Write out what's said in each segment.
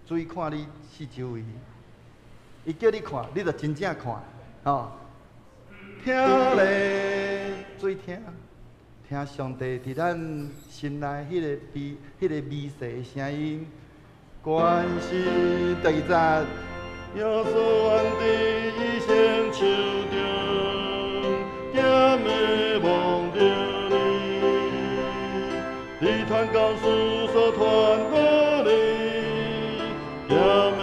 注意看你四周圍。伊叫你看，你就真正看，吼。聽咧，注意聽，聽上帝佇咱心內彼個微、彼個微細的聲音。關心第二節，耶穌願佇異性手中，行迷望著你，佇傳教士所傳道理，行迷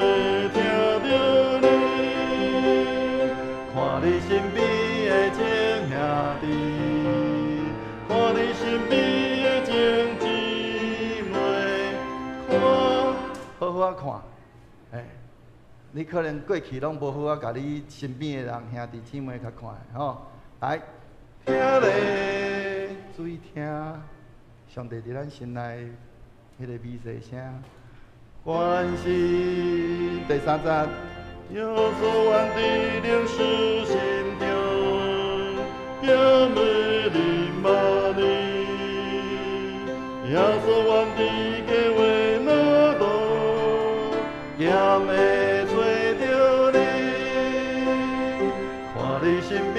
聽著你，看你身邊的眾兄弟，看你身邊的眾姊妹，看好好仔看，欸，你可能過去攏無好仔共你身邊的人兄弟姊妹較看的吼。來，聽咧，注意聽，上帝佇咱心內彼個微細聲，關心第三節，耶穌願佇靈修心中，行迷認捌你，耶穌願佇計劃路途，行迷揣著你，看你身邊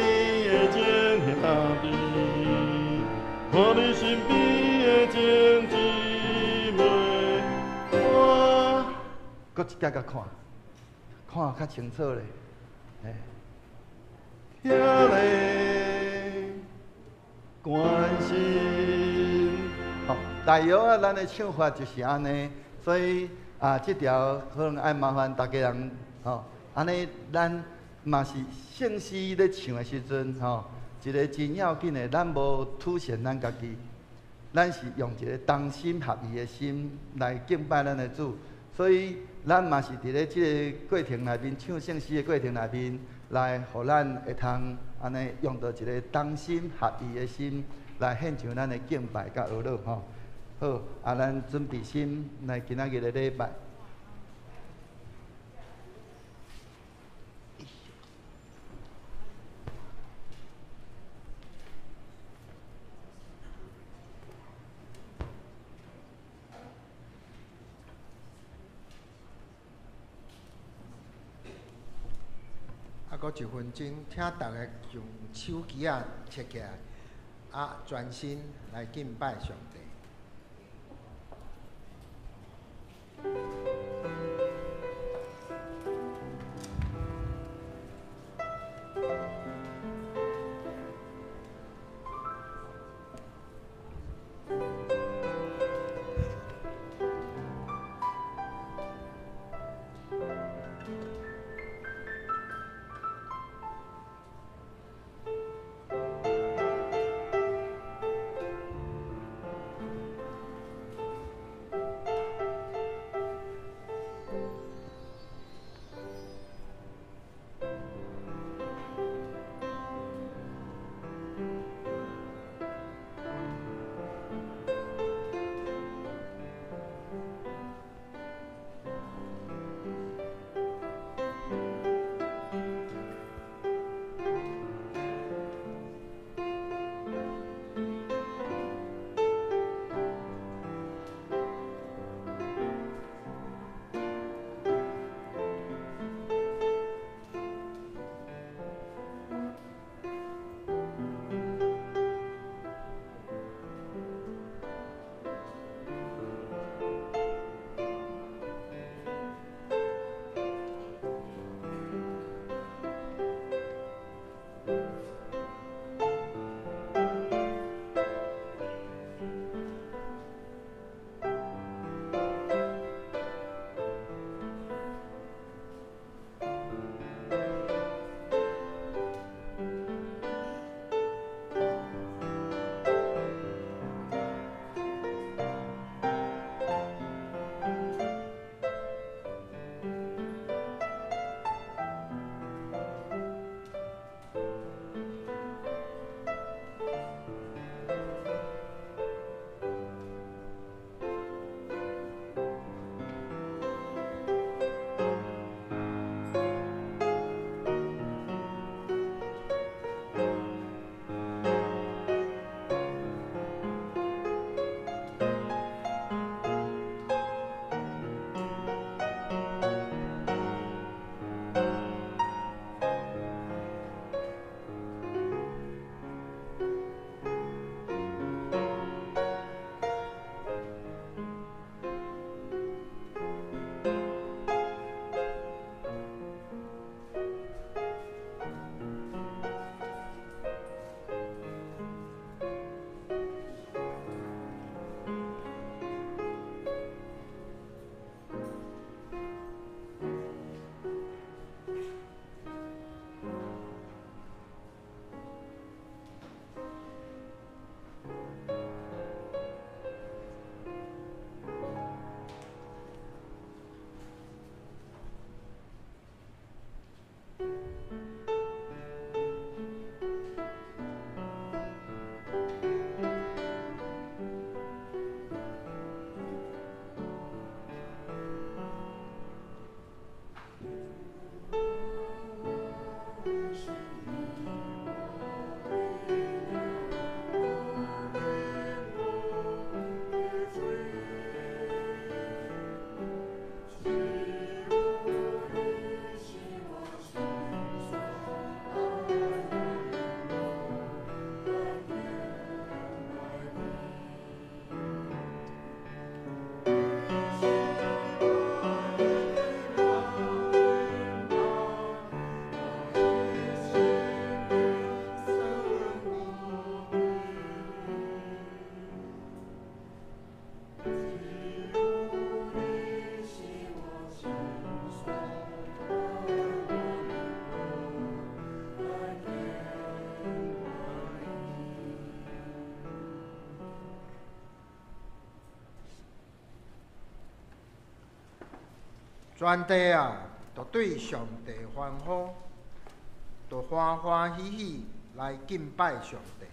的眾兄弟，看你身邊的眾姊妹，我閣一擺共看，看較清楚咧，嘿，聽咧，關心，吼，大約啊，咱的唱法就是按呢，所以啊，這條可能愛麻煩逐家人，吼，按呢，咱嘛是聖詩咧唱的時陣，吼，一個真要緊的，咱無凸顯咱家己，咱是用一個同心合意的心來敬拜咱的主，所以咱嘛是佇咧這個過程內面唱聖詩的過程內面，來予咱會通按呢用著一個同心合意的心來獻上咱的敬拜佮哀樂吼。好，啊，咱準備心來今仔日的禮拜。啊，閣一分鐘，請逐家將手機仔切起來，啊，專心來敬拜上帝。全地啊，著對上帝歡呼，著歡歡喜喜來敬拜上帝，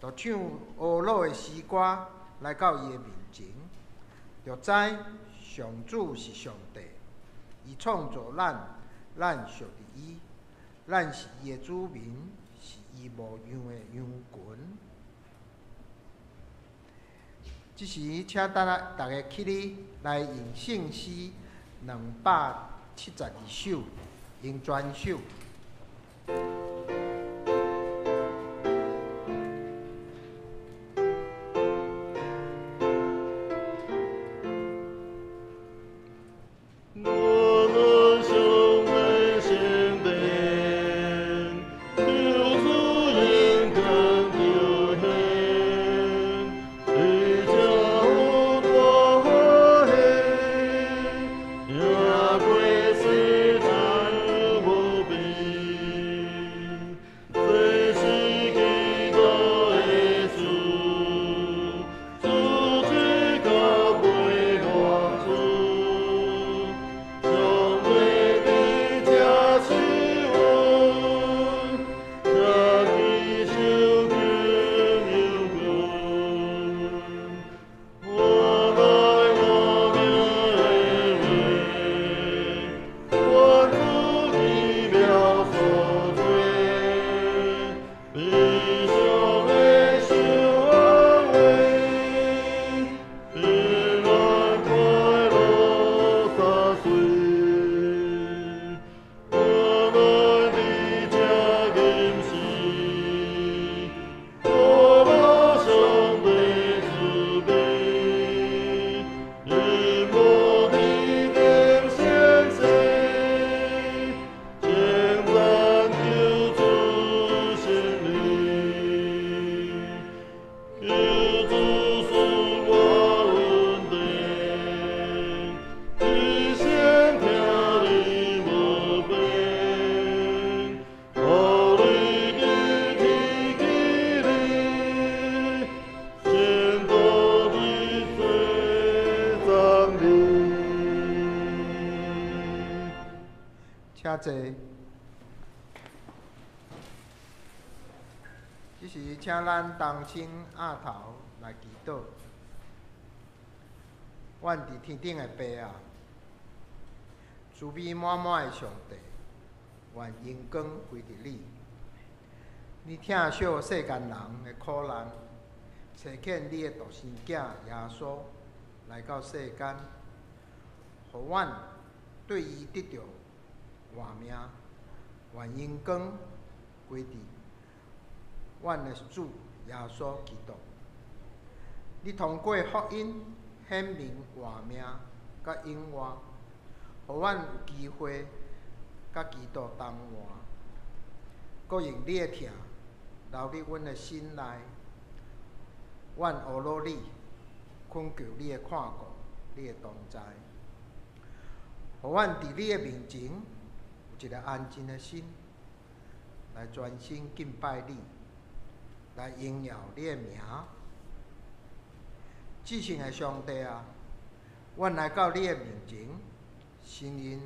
著唱呵咾的詩歌來到伊的面前，著知上主是上帝，伊創造咱，咱屬佇伊，咱是伊的子民，是伊牧養的羊群。這時，請大家起立來用聖詩272首，用全首。請坐。這時，請咱同心徛頭來祈禱。阮佇天頂的父啊，慈悲滿滿的上帝，願榮光歸佇你。你疼惜世間人的苦難，差遣你的獨生囝耶穌來到世間，予阮對伊得著活命，願榮光歸佇阮的主耶穌基督。你通過福音顯明活命佮永活，予阮有機會佮基督同活，閣用你的疼留佇阮的心內。阮呵咾你，懇求你的看顧，你的同在，予阮佇你的面前有一个安靜的心，來專心敬拜你，來榮耀你的名。至聖的上帝啊，阮來到你的面前，承認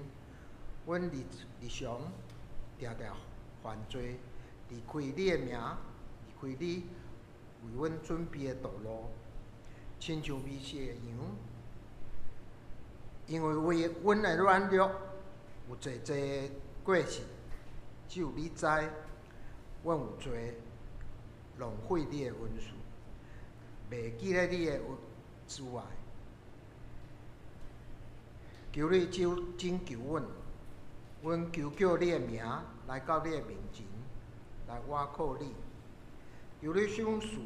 阮日日常定定犯罪，離開你的名，離開你為阮準備的道路，親像迷失的羊。因為為阮的軟弱，有濟濟過失，只有你知，阮有罪，浪費你的恩賜，袂記得你的慈愛。求你拯救阮，阮求叫你的名來到你的面前，來倚靠你。求你賞賜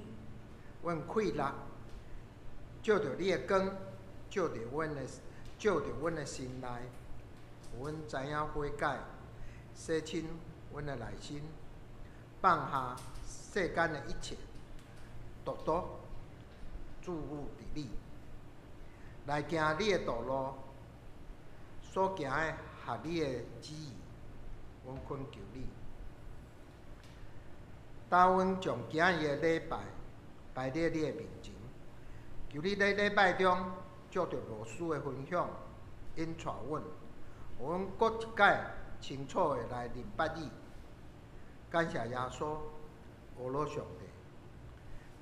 阮氣力，照著你的光，照著阮的心內，予阮知影悔改，洗清阮的內心，放下世間的一切，獨獨注目佇你，來行你的道路，所行的合你的旨意，阮懇求你。當阮將今日的禮拜擺佇你的面前，求你佇禮拜中照著牧師的分享，引帶阮，予阮閣一擺清楚的來認捌你。感謝耶穌，阿羅上帝，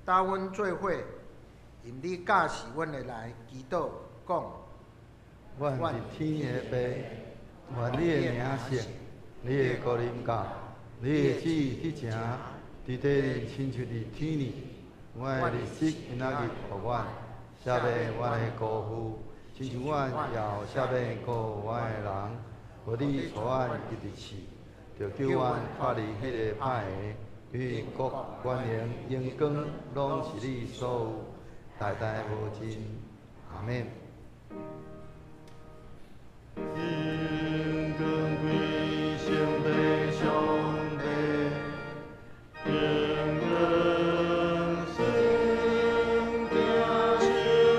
帶阮做伙，用你教示阮的來祈禱，講：阮佇天的父，願你的名聖，你的國臨到，你的旨意去成，佇地裡親像佇天裡。阮的日食今仔日予阮，赦免阮的辜負，親像阮也有赦免辜負阮的人。無你帶阮入佇試，著救阮脫離彼个歹的。因為國、權能、榮光，攏是你所有，代代無盡。阿們。榮光歸聖父上帝，榮光聖子聖神，三一上帝，三一的在美麗，將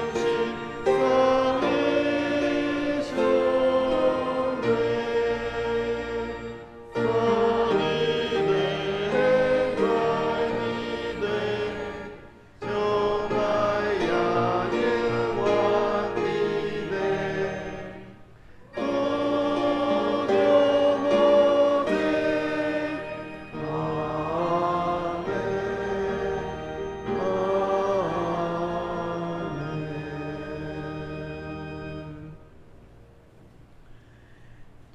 來也永遠的美。拄著無盡，阿們，阿們。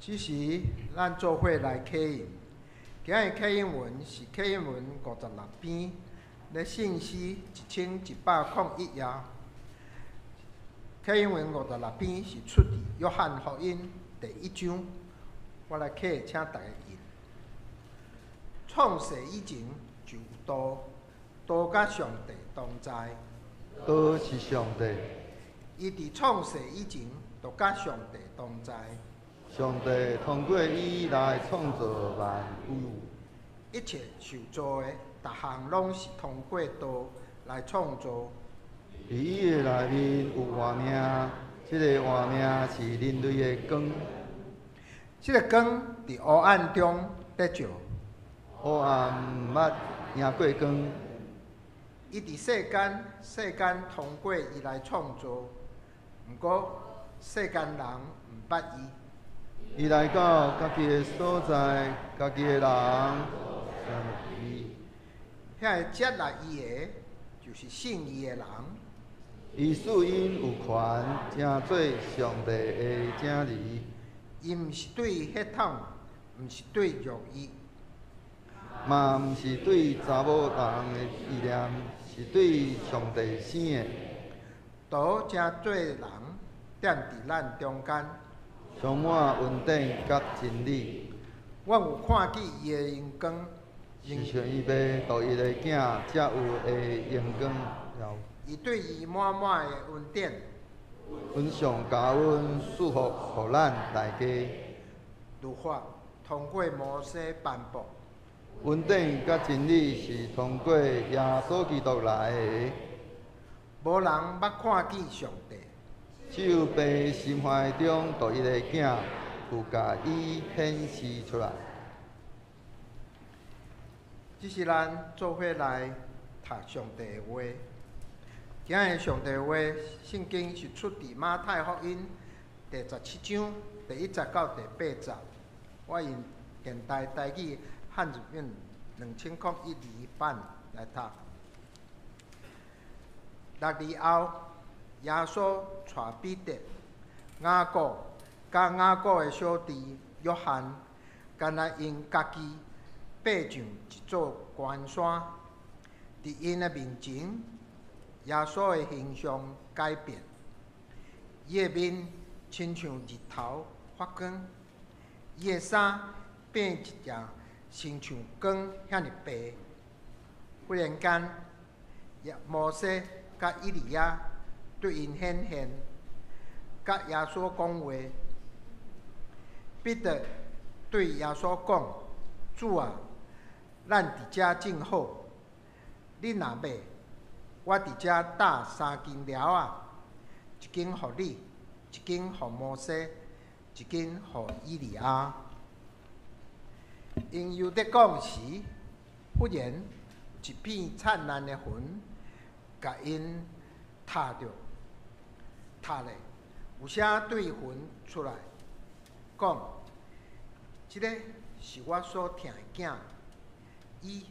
此時，咱做伙來啟印。今日啟印文是啟印文56篇，咧聖詩1101頁。啟印文56篇是出佇約翰福音第一章。我來啟，請大家印。創世以前就有道，道佮上帝同在。道是上帝。伊佇創世以前就佮上帝同在。上帝通過伊來創造萬有。一切受造的，逐項攏是通過道來創造。佇伊的內面有活命，這个活命是人類的光。這个光佇黑暗中咧照。黑暗毋捌贏過光。伊佇世間，世間通過伊來創造，毋過世間人毋捌伊。伊來到家己的所在，家己的人毋伊。遐个接納伊的，就是信伊的人。伊賜𪜶有權，成做上帝的子兒。伊毋是對血統，毋是對肉欲，嘛毋是對查某人的意念，是對上帝生的。道成做人，踮佇咱中間，充滿恩典佮真理。阮有看見伊的榮光，是像伊爸獨一的囝才有的榮光。伊對伊滿滿的恩典，恩上加恩，賜福予咱大家。律法通過摩西頒布，恩典佮真理是通過耶穌基督來的。無人捌看見上帝，只有父心懷中獨一的囝，有共伊顯示出來。這是咱做伙來讀上帝的話。今日上帝的話，聖經是出佇馬太福音第17章第1節到第8節。我用現代台語漢字本2012版來讀。6日後，耶穌帶彼得、雅各佮雅各的小弟約翰，干焦𪜶家己爬上一座懸山，佇𪜶的面前，耶穌的形象改變，伊的面親像日頭發光，伊的衫變一隻親像光遐爾白。忽然間，摩西佮以利亞對𪜶顯現，佮耶穌講話。彼得對耶穌講：主啊，咱佇遮真好，你若欲，我佇遮搭三間寮仔，一間予你，一間予摩西，一間予以利亞。𪜶猶咧講時，忽然一片燦爛的雲，共𪜶罩著，罩咧，有聲對雲出來講：這个是我所疼的囝，伊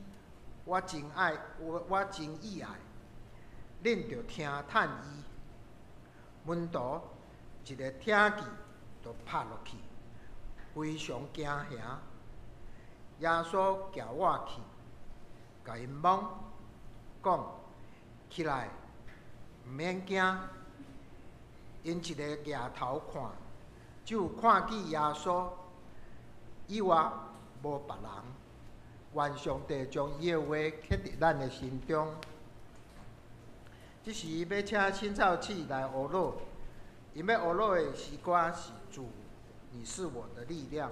我真愛，我真喜愛，恁著聽趁伊。門徒一个聽見，就拍落去，非常驚嚇。耶穌行倚去，共𪜶摸，講：起來，毋免驚。𪜶一个舉頭看，只有看見耶穌以外無別人。願上帝將伊的話刻佇咱的心中。這時欲請新造志來學樂，𪜶欲學樂的詩歌是主，你是我的力量。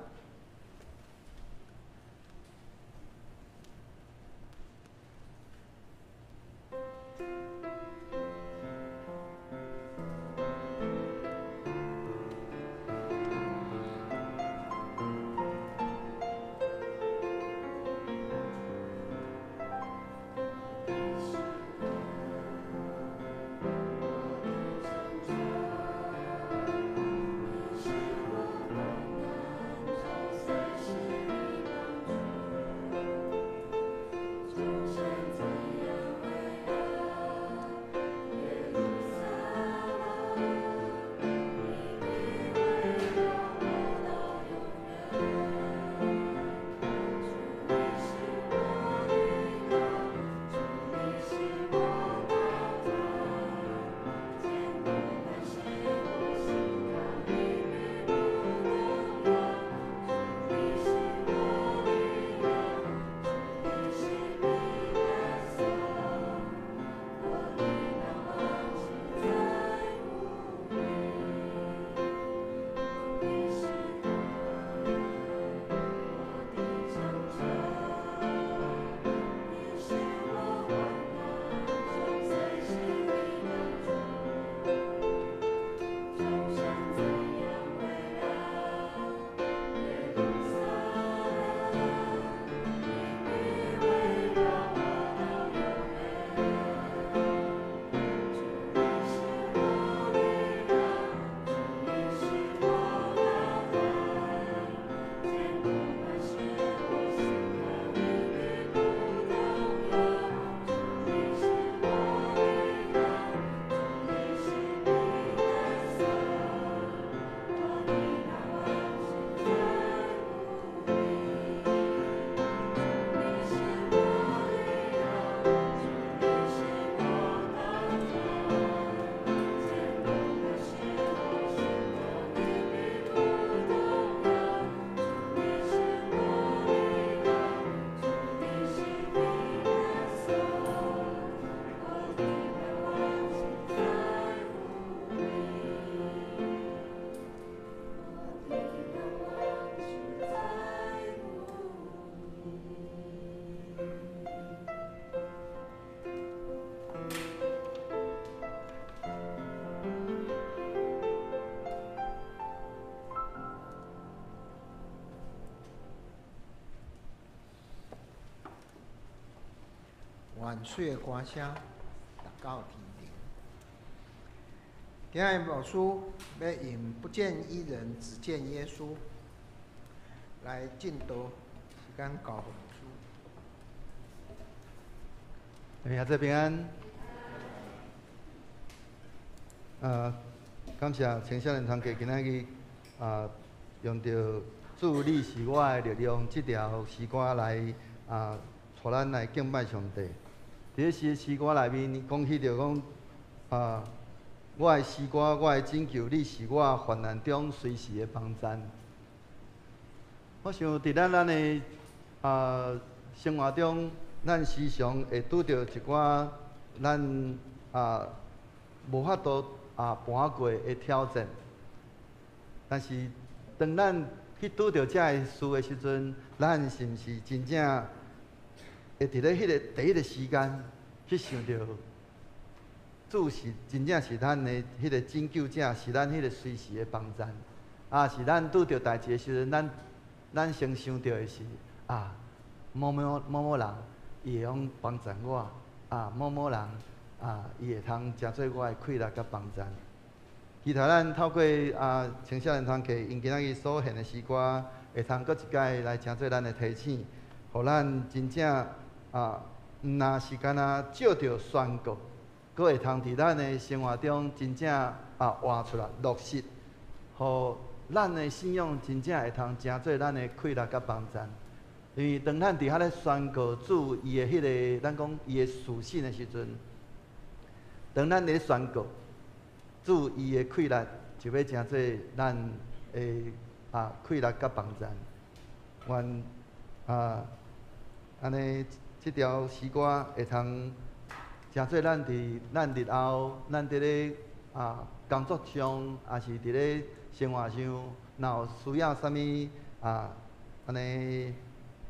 願水的歌聲達到天頂。今日牧師欲用不見一人，只見耶穌來證道，時間交予牧師。兄弟平安。感謝青少年團契今仔日啊，用著主你是我的力量這條詩歌來啊，帶咱來敬拜上帝。佇咧詩歌內面講起著講啊，我的詩歌，我的拯救，你是我患難中隨時的幫贊。我想佇咱的啊生活中，咱時常會拄著一寡咱啊無法度啊瞞過的挑戰。但是當咱去拄著這个事的時陣，咱是毋是真正會佇咧彼个第一个時間去想著主是真正是咱的彼个拯救者，是咱彼个隨時的幫贊。啊，是咱拄著代誌的時陣，咱先想著的是啊，某某某某人伊會用幫贊我，啊，某某人啊，伊會通成做我的氣力佮幫贊。期待咱透過青少年團契𪜶今仔日所獻的詩歌，會通閣一擺來成做咱的提醒，予咱真正毋若是干焦借著宣告，閣會通佇咱的生活中真正活出來落實，予咱的信仰真正會通成做咱的氣力佮幫贊。因為當咱佇遐咧宣告主伊的彼個，咱講伊的屬性的時陣，當咱咧宣告主伊的氣力，就欲成做咱的氣力佮幫贊。願按呢，這條詩歌會通成做咱佇咱日後，咱佇咧工作上，抑是佇咧生活上，若有需要啥物按呢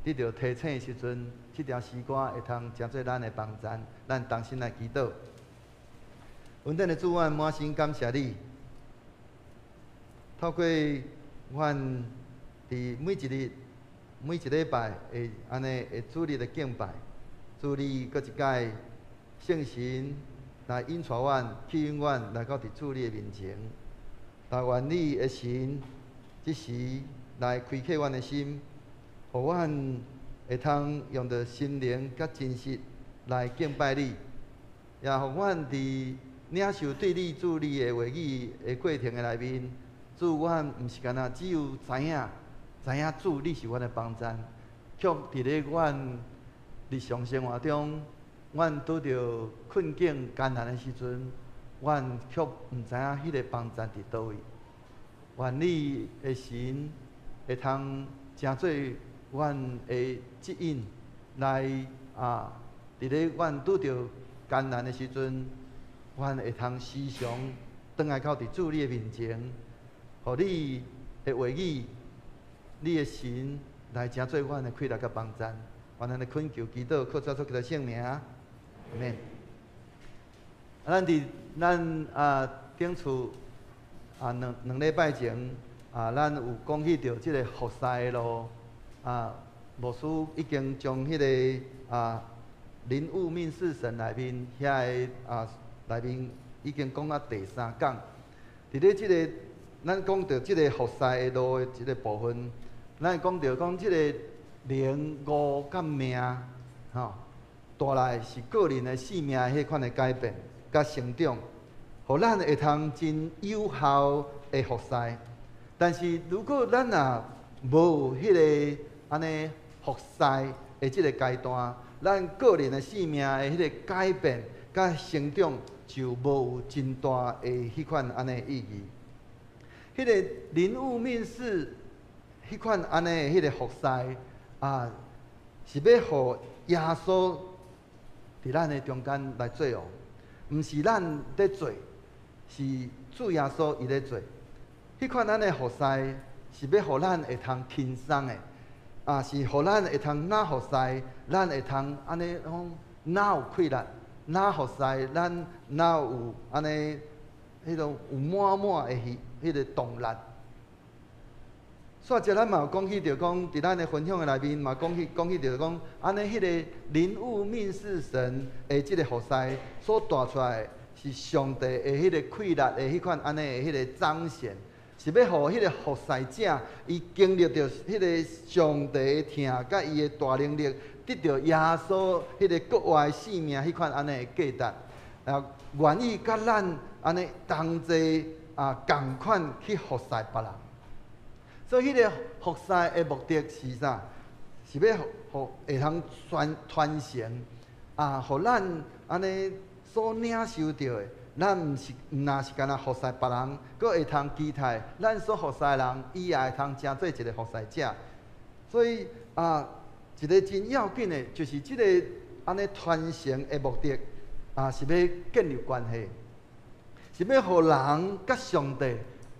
得著提醒的時陣，這條詩歌會通成做咱的幫贊。咱同心來祈禱。恩典的主，阮滿心感謝你，透過阮佇每一日、每一禮拜會按呢會主日的敬拜，主你閣一擺聖神來引帶阮、吸引阮來到佇主你的面前。但願你的神這時來開啟阮的心，予阮會通用著心靈佮真實來敬拜你，也予阮佇領受對你主你的話語的過程的內面，主阮毋是干焦只有知影，知影主你是阮的幫贊，卻佇咧阮日常生活中，阮拄著困境艱難的時陣，阮卻毋知影彼个幫贊佇佗位。願你的神會通成做阮的指引，來佇咧阮拄著艱難的時陣，阮會通時常轉來到佇主你的面前，予你的話語、你的神來成做阮的氣力佮幫贊。願咱的懇求祈禱，靠主耶穌基督聖名，阿們。咱佇咱頂次兩禮拜前咱有講起著這个服侍的路牧師已經將彼个人物命事神內面遐个內面已經講到第三講。佇咧這个咱講著這个服侍的路的這个部分，咱講著講這个靈悟佮命帶來是個人的生命彼款的改變佮成長，予咱會通真有效的服侍。但是如果咱若無彼个按呢服侍的這个階段，咱個人的生命的彼個改變佮成長就無有真大的彼款按呢意義。彼个人物命事，彼款按呢彼个服侍是欲予耶穌佇咱的中間來做王，毋是咱咧做，是主耶穌伊咧做。彼款咱的服侍是欲予咱會通輕鬆的，是予咱會通若服侍，咱會通按呢講，若有氣力，若服侍，咱若有按呢，彼種有滿滿的彼个動力。煞者咱嘛有講起著講，佇咱的分享的內面嘛講起著講，按呢彼個人物命事神的這个服侍所帶出來的是上帝的彼个氣力的彼款按呢的彼個彰顯，是欲予彼个服侍者伊經歷著彼个上帝的疼佮伊的大能力，得著耶穌彼个國外生命彼款按呢的價值，願意佮咱按呢同齊仝款去服侍別人。所以，彼个服侍的目的是啥？是欲予會通傳承予咱按呢所領受著的，咱毋是毋若是干焦服侍別人，閣會通期待咱所服侍的人，伊也會通成做一个服侍者。所以一个真要緊的，就是這个按呢傳承的目的是欲建立關係，是欲予人佮上帝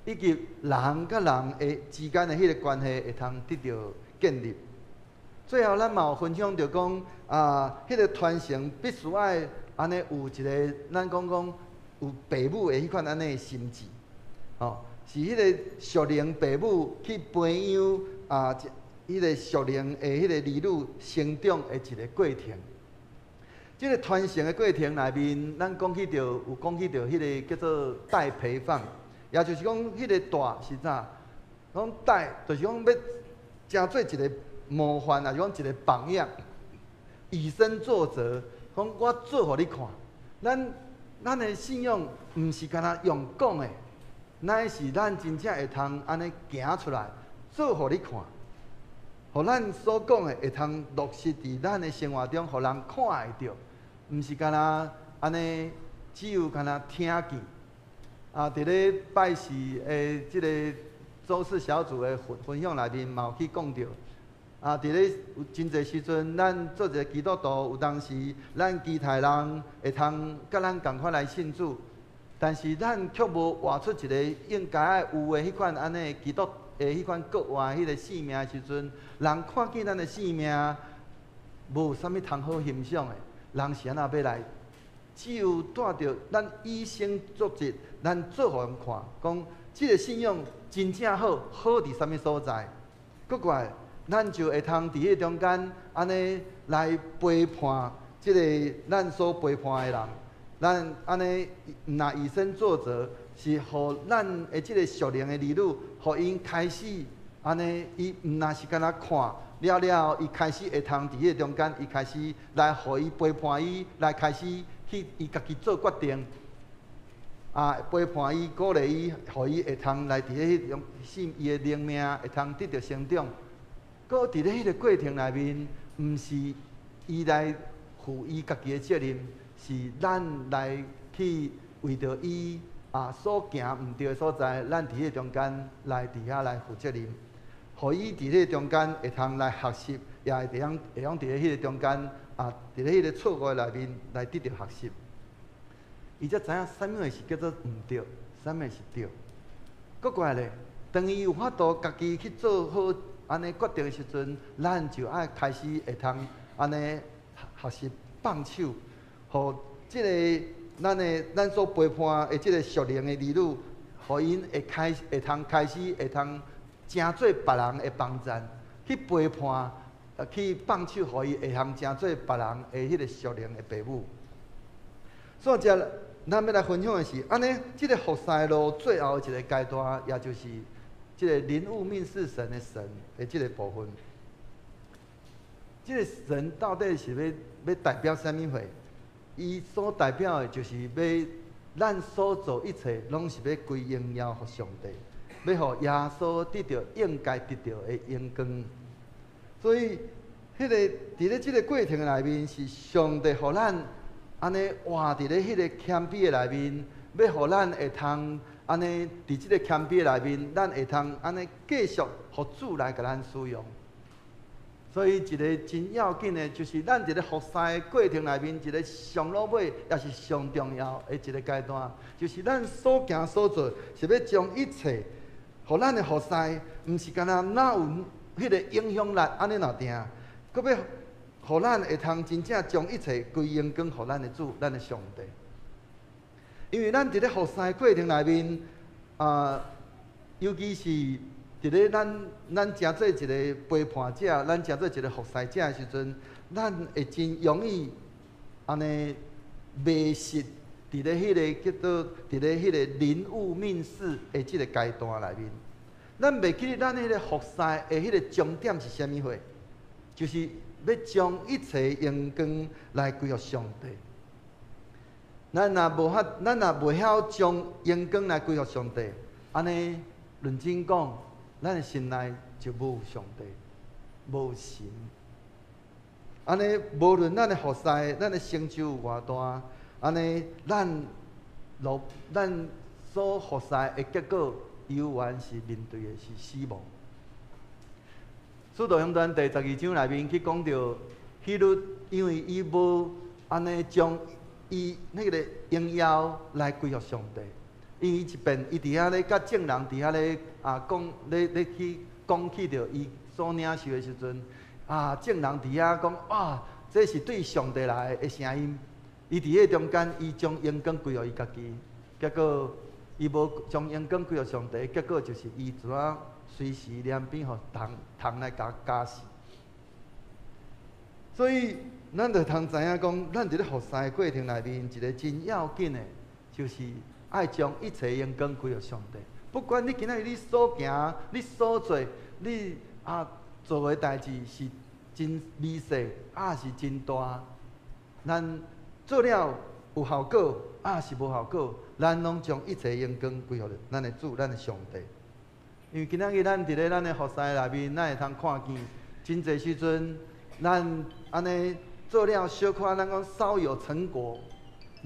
以及人佮人的之間的彼个關係會通得著建立。最後，咱嘛有分享著講彼个傳承必須愛按呢有一个，咱講講有父母的彼款按呢的心志，是彼个屬靈父母去培養彼个屬靈的彼个兒女成長的一个過程。這个傳承的過程內面，咱講起著有講起著彼个叫做代陪放，也就是講，彼個帶是啥？講帶，就是講欲成做一個模範，抑是講一個榜樣，以身作則，講我做予你看。咱的信仰毋是干焦用講的，乃是咱真正會通按呢行出來，做予你看，予咱所講的會通落實佇咱的生活中，予人看會著，毋是干焦按呢，只有干焦聽見。啊，佇咧拜四的這个周四小組的分享內面，嘛有去講著。啊，佇咧有真濟時陣，咱做一个基督徒，有當時咱期待人會通佮咱仝款來信主，但是咱卻無活出一个應該愛有的彼款按呢基督的彼款過活彼个生命的時陣，人看見咱的生命無啥物通好欣賞的，人是按怎欲來？只有帶著咱以身作則，咱做予𪜶看，講這个信仰真正好，好佇啥物所在？閣過來，咱就會通佇彼个中間按呢來陪伴這个咱所陪伴的人。咱按呢毋若以身作則，是予咱的這个屬靈的兒女，予𪜶開始按呢，伊毋若是干焦看了了，伊開始會通佇彼个中間，伊開始來予伊陪伴伊，來開始去伊家己做決定。啊，陪伴伊，鼓勵伊，予伊會通來佇咧彼種信伊的靈命會通得著成長。閣佇咧彼个過程內面，毋是伊來負伊家己的責任，是咱來去為著伊啊所行毋對的所在，咱佇彼個中間來佇遐來負責任，予伊佇彼個中間會通來學習，也會通佇咧彼個中間啊，佇咧彼個錯誤的內面來得著學習。伊才知影啥物是叫做毋對，啥物是對。閣過來咧，當伊有法度家己去做好按呢決定的時陣，咱就愛開始會通按呢學習放手，予這个咱的咱所陪伴的這个屬靈的兒女，予𪜶會通開始會通成做別人的幫贊，去陪伴，去放手，予伊會通成做別人的彼个屬靈的爸母。所以這咱欲來分享的是，按呢，這个服侍路最後一个階段，也就是這个人悟命是神的神的這个部分。這个神到底是欲代表啥物貨？伊所代表的就是欲咱所做一切，攏是欲歸榮耀予上帝，欲予耶穌得著應該得著的榮光。所以，彼个佇咧這个過程內面，是上帝予咱按呢活佇咧彼个謙卑的內面，欲予咱會通按呢佇這个謙卑的內面，咱會通按呢繼續予主來共咱使用。所以一个真要緊的，就是咱佇咧服侍的過程內面，一个上落尾也是上重要的一个階段，就是咱所行所做，是欲將一切，予咱的服侍，毋是干焦哪有彼个影響力按呢爾定，閣欲予咱會通真正將一切歸榮光予咱的主，咱的上帝。因為咱佇咧服侍的過程內面，啊，尤其是佇咧咱成做一个陪伴者，咱成做一个服侍者的時陣，咱會真容易按呢迷失佇咧彼个叫做佇咧彼个人悟命事的這个階段內面。咱袂記得咱彼个服侍的彼个終點是啥物貨，就是欲將一切榮光來歸予上帝。咱若袂曉將榮光來歸予上帝，按呢論真講，咱的心內就無上帝，無神。按呢，無論咱的服侍，咱的成就有偌大，按呢，咱所服侍的結果，猶原是面對的是死亡。使徒行傳第十二章內面去講著，希律因為伊無按呢將伊彼个榮耀來歸予上帝，因為一遍伊佇遐咧佮眾人佇遐咧啊講咧咧去講起著伊所領受的時陣，啊，眾人佇遐講啊，這是對上帝來的聲音。伊佇彼个中間，伊將榮光歸予伊家己，結果伊無將榮光歸予上帝，結果就是伊怎隨時兩邊予蟲蟲來共咬死。所以，咱就通知影講，咱佇咧服侍的過程內面，一个真要緊的，就是愛將一切榮光歸予上帝。不管你今仔日你所行、你所做、你做的代誌是真微細，抑是真大，咱做了有效果，抑是無效果，咱攏將一切榮光歸予咱的主、咱的上帝。因為今仔日咱佇咧咱的服侍內面，咱會通看見，真濟時陣，咱按呢做了小可，咱講稍有成果，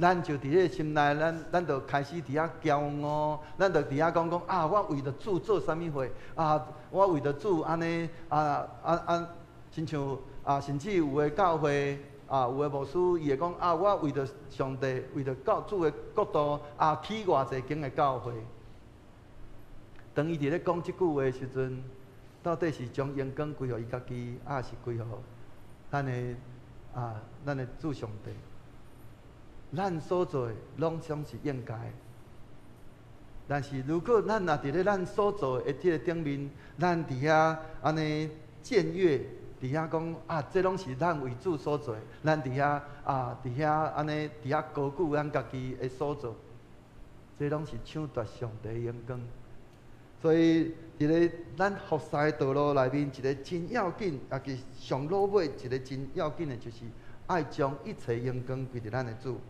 咱就佇咧心內，咱就開始佇遐驕傲，咱就佇遐講講啊，我為著主做啥物貨啊，我為著主按呢，親像啊，甚至有的教會啊，有的牧師伊會講啊，我為著上帝，為著教主的國度啊，起偌濟間的教會。當伊佇咧講這句話的時陣，到底是將榮光歸予伊家己，抑是歸予咱的主上帝？咱所做的攏總是應該。但是如果咱若佇咧咱所做的這个頂面，咱佇遐按呢僭越，佇遐講啊，這攏是咱為主所做的，咱佇遐按呢佇遐高舉咱家己的所做，這攏是搶奪上帝榮光。所以，佇咧咱服侍的道路內面，一个真要緊，也是上落尾一个真要緊的，就是愛將一切榮光歸佇咱的主。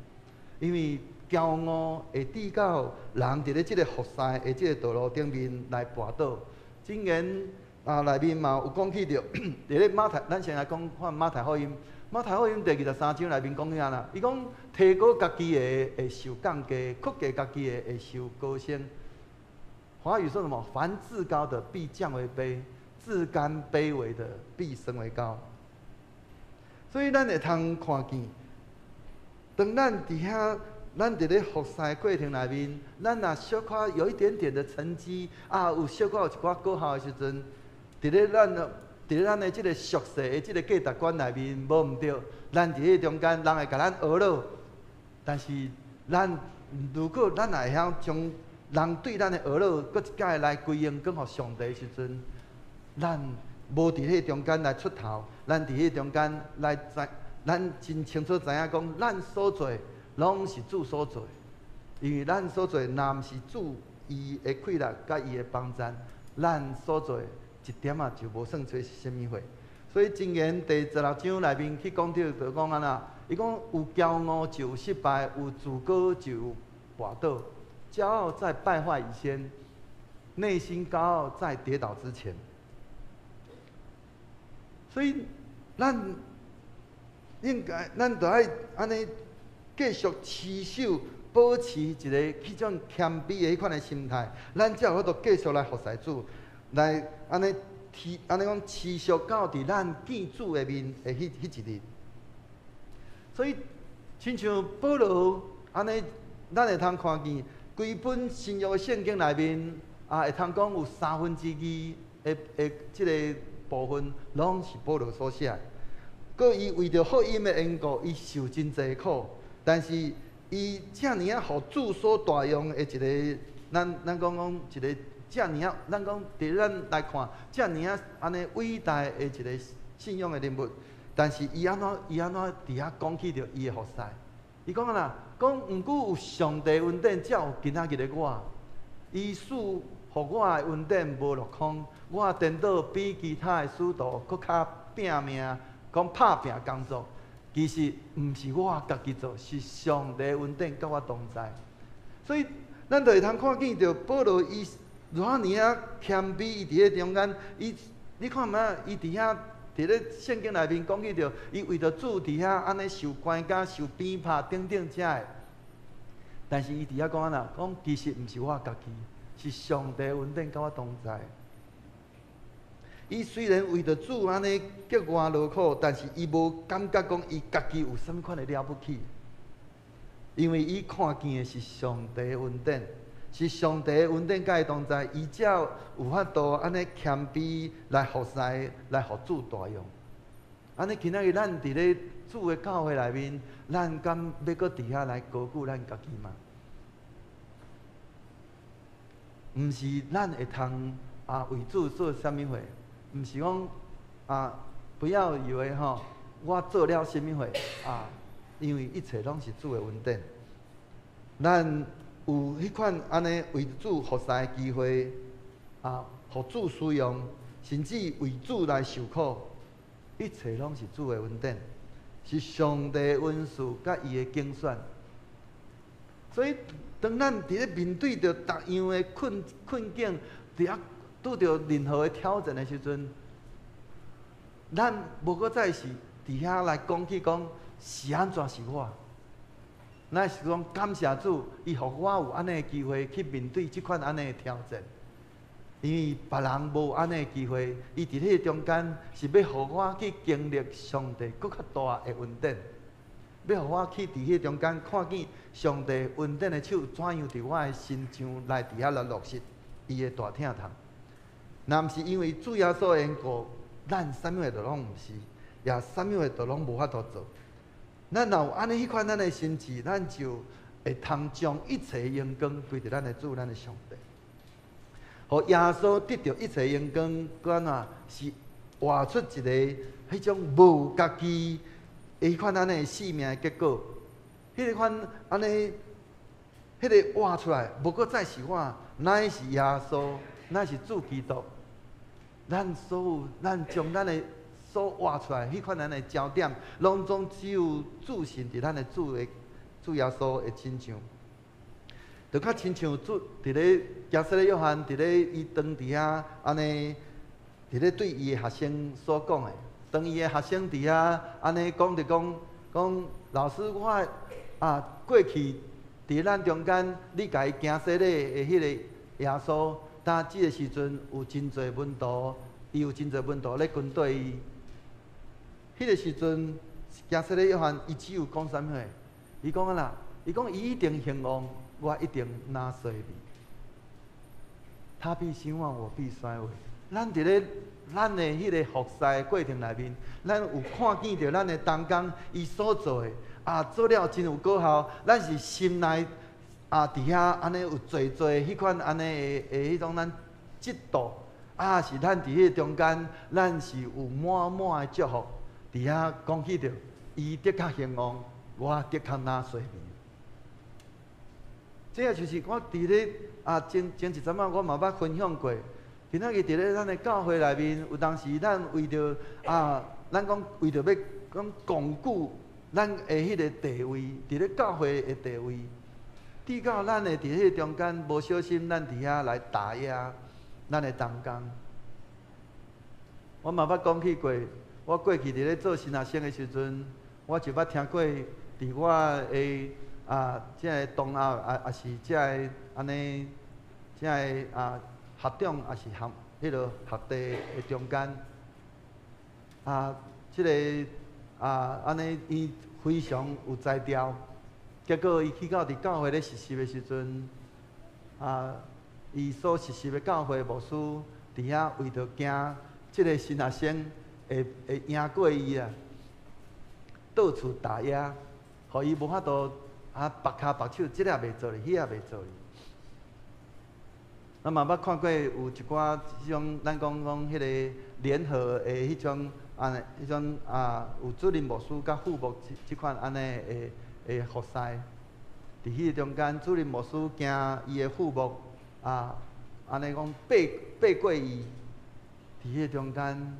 因為驕傲會致到人佇咧這个服侍的這个道路頂面來跋倒。箴言內面嘛有講起著，佇咧馬太，咱先來講看馬太福音。馬太福音第23章內面講啥啦？伊講提高家己的會受降低，屈低家己的會受高升。華語說什麼？凡自高的必降為卑，自甘卑微的必升為高。所以咱會通看見，當咱佇遐，咱佇咧服侍過程內面，咱若小可有一點點的成績啊，有小可有一寡果效的時陣，佇咧咱的這个俗世的這个價值觀內面無毋對，咱佇彼中間人會共咱呵咾，但是咱如果咱若會曉將人對咱的呵咾，閣一擺來歸榮光予上帝的時陣，咱無佇彼中間來出頭，咱佇彼中間來知，咱真清楚知影講，咱所做攏是主所做，因為咱所做若毋是主伊的氣力佮伊的幫贊，咱所做一點仔就無算做是啥物貨。所以箴言第16章內面去講著，就講按怎，伊講有驕傲就有失敗，有自高就有跋倒。驕傲在敗壞以先，內心高傲在跌倒之前。所以，咱應該，咱著愛按呢繼續持守、保持一个彼種謙卑的彼款的心態，咱才有法度繼續來服侍主，來按呢持，按呢講持續到佇咱見主的面的彼一日。所以，親像保羅按呢，咱會通看見規本新約的聖經內面，會通講有三分之二的這个部分，攏是保羅所寫的。閣伊為著福音的緣故，伊受真濟苦，但是伊遮爾仔予主所大用的一个，咱講講一个遮爾仔，咱講佇咱來看，遮爾仔按呢偉大的一个信仰的人物，但是伊按怎佇遐講起著伊的服侍？伊講按怎？講毋過有上帝恩典，才有今仔日的我。伊賜予我的恩典無落空，我顛倒比其他的使徒閣較拼命，講拍拚工作。其實毋是我家己做，是上帝恩典佮我同在。所以，咱就會通看見著保羅伊偌爾仔謙卑，伊佇咧中間，伊你看覓？伊佇遐佇咧聖經內面講起著，伊為著主佇遐按呢受關監、受鞭拍等等遮的。但是伊佇遐講按怎？講其實毋是我家己，是上帝恩典佮我同在。伊雖然為著主按呢格外勞苦，但是伊無感覺講伊家己有啥物款的了不起，因為伊看見的是上帝的恩典，是上帝的恩典佮伊同在，伊才有法度按呢謙卑來服侍，來予主大用。按呢今仔日咱佇咧主的教會內面，咱敢欲閣佇遐來高舉咱家己嗎？毋是咱會通為主做啥物貨？毋是講啊，不要以為吼，我做了啥物貨啊，因為一切攏是主的恩典。咱有彼款按呢為主服侍的機會，啊，予主使用，甚至為主來受苦，一切攏是主的恩典，是上帝的恩賜佮伊的揀選。所以，當咱佇咧面對著逐樣的困境，佇遐拄著任何的挑戰的時陣，咱無閣再是佇遐來講起講是按怎是我，咱是講感謝主，伊予我有按呢的機會去面對這款按呢的挑戰。因為別人無按呢的機會，伊佇彼個中間是欲予我去經歷上帝閣較大的恩典，欲予我去佇彼個中間看見上帝恩典的手怎樣佇我的身上來佇遐來落實伊的大疼痛。若毋是因為主耶穌的緣故，咱啥物貨都攏毋是，也啥物貨都攏無法度做。咱若有按呢彼款咱的心志，咱就會通將一切榮光歸佇咱的主、咱的上帝。予耶穌得著一切榮光，閣按怎是活出一个彼種無家己彼款按呢生命的結果。彼个款按呢，彼个活出來，無閣再是我，乃是耶穌，乃是主基督。咱所有，咱將咱的所活出來，彼款咱的焦點，攏總只有注視佇咱的主的主耶穌的身上。就較親像主佇咧行洗禮約翰佇咧伊當佇遐按呢，佇咧對伊的學生所講的，當伊的學生佇遐按呢講著講講老師我啊過去佇咱中間，你共伊行洗禮的彼個耶穌，但這个時陣有真濟門徒，伊有真濟門徒咧跟綴伊。彼個時陣，行洗禮約翰伊只有講啥物話？伊講按怎？伊講伊一定興旺，我一定若衰微。他必興旺，我必衰微。咱佇咧咱的彼个服侍的過程內面，咱有看見著咱的同工伊所做的啊，做了真有果效。咱是心內啊，佇遐按呢有濟濟彼款按呢的彼種咱嫉妒，啊是咱佇彼个中間，咱是有滿滿的祝福。佇遐講起著，伊的確興旺，我的確若衰微。這個就是我佇咧啊前前一陣仔，我嘛捌分享過。今仔日佇咧咱的教會內面，有當時咱為著啊，咱講為著欲講鞏固咱的彼个地位，佇咧教會的地位，至到咱會佇彼個中間無小心，咱佇遐來打壓咱的同工。我嘛捌講起過，我過去佇咧做新學生的時陣，我就捌聽過佇我的啊，這个同學啊，抑是這个按呢，這个啊學長，抑是學彼个學弟的中間，啊，這个啊按呢，伊非常有才調，結果伊去到佇教會咧實習的時陣，啊，伊所實習的教會牧師佇遐為著驚這个新學生會贏過伊啊，到處打壓，予伊無法度。啊，縛跤縛手，這个也袂做哩，彼个也袂做哩。咱嘛捌看過有一寡這種，咱講講彼个聯合的彼種按呢，彼種啊，有主任牧師佮副牧這這款按呢的服侍。佇彼個中間，主任牧師驚伊的副牧啊，按呢講爬過伊，佇彼個中間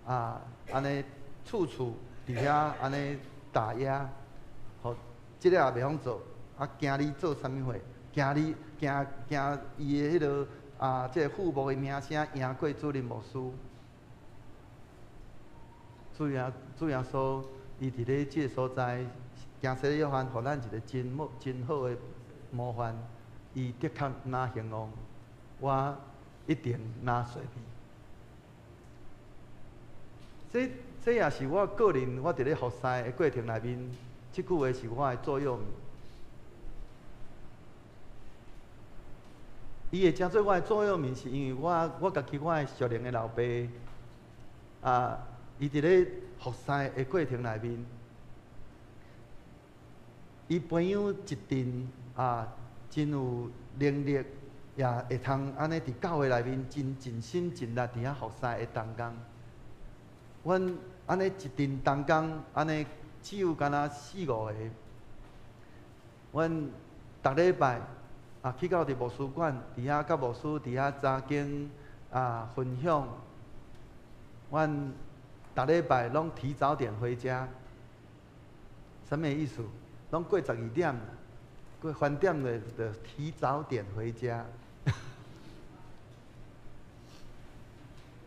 啊，按呢處處佇遐按呢打壓，予這个也袂曉做，啊，驚你做啥物貨？驚你驚驚伊的彼个啊，這个副牧的名聲贏過主任牧師。主耶穌，伊佇咧這個所在，行洗禮約翰，予咱一個真模真好的模範。伊的確若興旺，我一定若衰微。這這也是我個人，我佇咧服侍的過程內面，這句話是我的座右銘。伊會成做我的座右銘，是因為我我家己我的屬靈的老爸啊，伊佇咧服侍的過程內面，伊培養一陣啊，真有能力，也會通按呢佇教會內面真盡心盡力佇遐服侍的同工。阮按呢一陣同工，按呢只有敢若四五个。阮逐禮拜啊，去到佇牧師館，佇遐佮牧師佇遐查經啊分享。阮逐禮拜攏提早點回家，啥物意思？攏過十二點，過翻點就就提早點回家。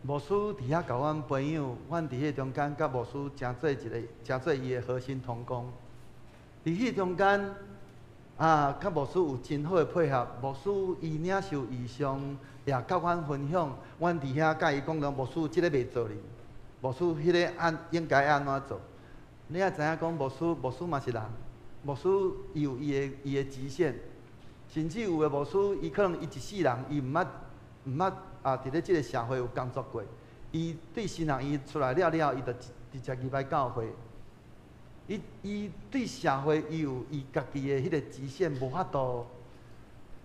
牧師佇遐共阮培養，阮佇彼中間佮牧師成做一个，成做伊的核心同工。佇彼中間，啊，佮牧師有真好的配合。牧師伊領受異象，也佮阮分享。阮佇遐佮伊講講，牧師這个袂做哩，牧師彼个按應該按怎做？你也知影講，牧師牧師嘛是人，牧師伊有伊的伊的極限，甚至有的牧師伊可能伊一世人伊毋捌毋捌啊，佇咧這个社會有工作過。伊對神學院出來了了，伊就直接入來教會。伊伊對社會伊有伊家己的彼个極限，無法度。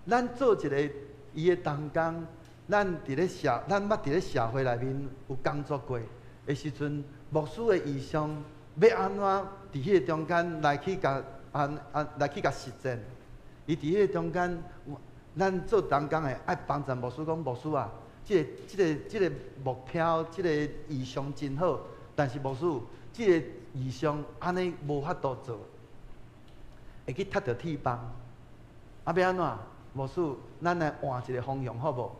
咱做一个伊的同工，咱佇咧社，咱捌佇咧社會內面有工作過的時陣，牧師的異象欲按怎佇彼个中間來去共按按來去共實踐？伊佇彼個中間，咱做同工的愛幫贊牧師講，牧師啊，這个、這个、這个目標、這個異象真好，但是牧師，這個異象按呢無法度做，會去踢著鐵枋。啊，欲按怎？牧師，咱來換一个方向好無？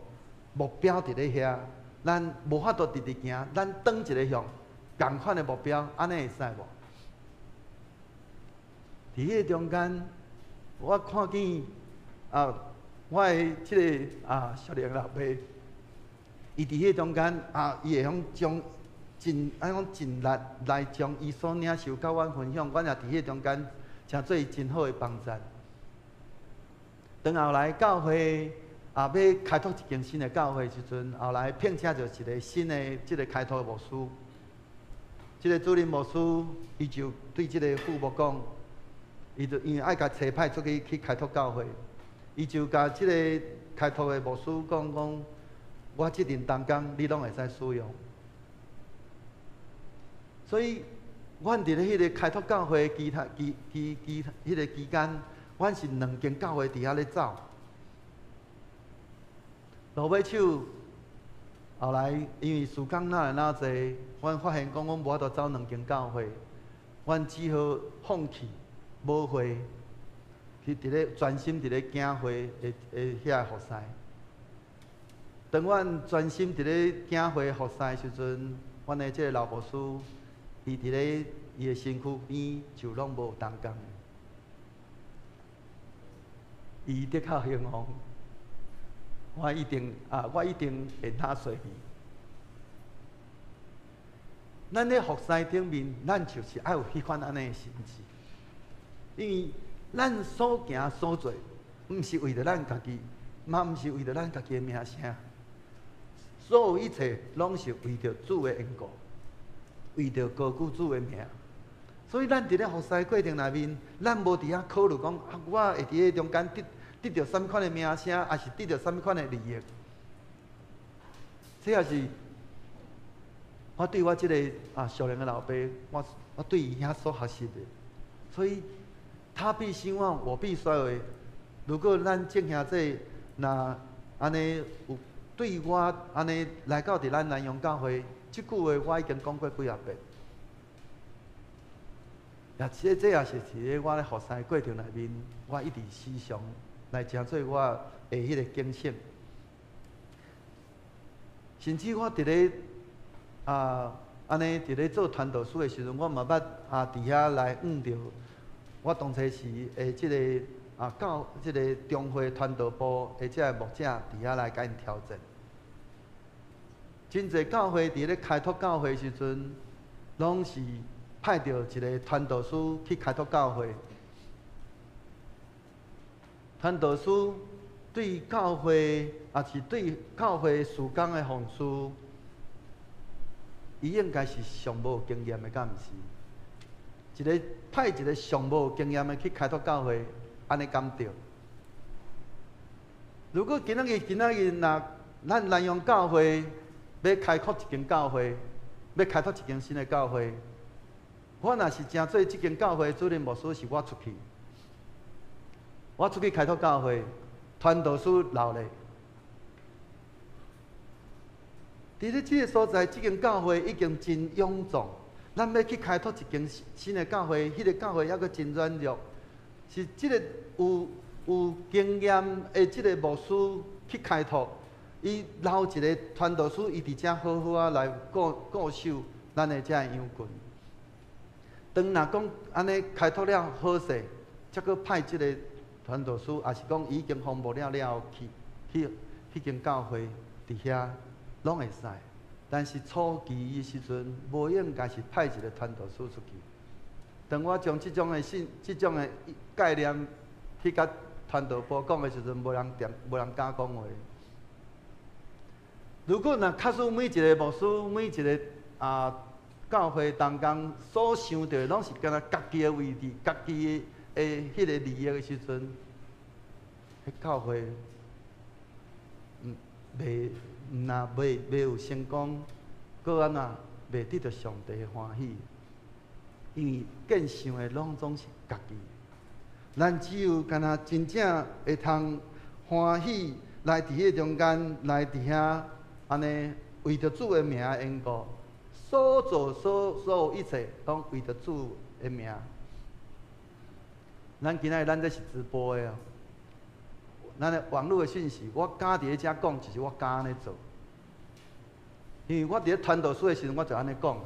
目標佇咧遐，咱無法度直直行，咱轉一个向，仝款的目標，按呢會使無？佇彼個中間，我看見啊，我的這个啊屬靈老爸，伊佇彼個中間啊，伊會曉將盡按講盡力來將伊所領受佮阮分享，阮也佇彼個中間成做伊真好的幫贊。當後來教會啊，欲開拓一間新的教會時陣，後來聘請著一个新的這个開拓牧師。這个主任牧師，伊就對這个副牧講，伊就因為愛共差派出去去開拓教會，伊就共這个開拓的牧師講講，我這陣同工你攏會使使用。所以，阮佇咧彼个開拓教會其他期期期彼个期間，阮是兩間教會佇遐咧走。落尾手，後來因為事工哪會哪濟，阮發現講阮無法度走兩間教會，阮只好放棄母會，去佇咧專心佇咧囝會的的遐服侍。當阮專心佇咧囝會服侍時陣，阮的這个老牧師，伊佇咧伊的身軀邊就攏無同工，伊的確興旺，我一定啊，我一定會他隨去。咱咧服侍頂面，咱就是愛有彼款按呢的心志，因為咱所行所做，毋是為著咱家己，嘛毋是為著咱家己的名聲，所有一切攏是為著主的緣故，為著高舉主的名。所以咱佇咧服侍過程內面，咱無佇遐考慮講啊，我會佇咧中間得得著啥物款的名聲，抑是得著啥物款的利益。這也是我對我這个啊屬靈的老爸，我我對伊遐所學習的。所以他必興旺，我必衰微。如果咱眾兄弟若按呢有對我按呢來到佇咱南陽教會，這句話我已經講過幾仔遍。也這這也是佇咧我咧服侍過程內面，我一直時常來成做我的彼个警醒。甚至我佇咧啊，按呢佇咧做傳道師的時陣，我嘛捌啊佇遐來遇著我當初時的這个啊教這个中會傳道部的這个牧者佇遐來共𪜶挑戰。真濟教會佇咧開拓教會時陣，攏是派著一个傳道師去開拓教會。傳道師對教會，抑是對教會事工的奉事，伊應該是上無經驗的，敢毋是？一个派一个上無經驗的去開拓教會，按呢敢對？如果今仔日今仔日若咱南陽教會欲開拓一間教會，欲開拓一間新的教會，我若是成做這間教會主任牧師，是我出去，我出去開拓教會，傳道師留咧。佇咧這个所在，這間教會已經真臃腫。咱欲去開拓一間新的教會，彼个教會猶閣真軟弱，是這个有經驗的這个牧師去開拓，伊留一个傳道師，伊佇遮好好仔來顧守咱的這个羊群。當若講按呢開拓了好勢，才閣派這个傳道師，抑是講已經服務了了後去彼間教會佇遐攏會使。但是初期的時陣，無應該是派一个傳道師出去。當我將這種的信、這種的概念去共傳道部講的時陣，無人掂，無人敢講話。如果若假使每一个牧師、每一个教會同工所想著的，攏是干焦家己的位置、家己的彼个利益的時陣，彼教會，袂，毋若袂有成功，閣按怎袂得著上帝的歡喜，因為見想的攏總是家己。咱只有干焦真正會通歡喜來佇彼個中間，來佇遐按呢為著主的名的緣故，所做所有一切，攏為著主的名。咱今仔日咱這是直播的哦，咱的網路的訊息，我敢佇咧遮講，就是我敢按呢做。因為我佇咧傳道書的時陣，我就按呢講。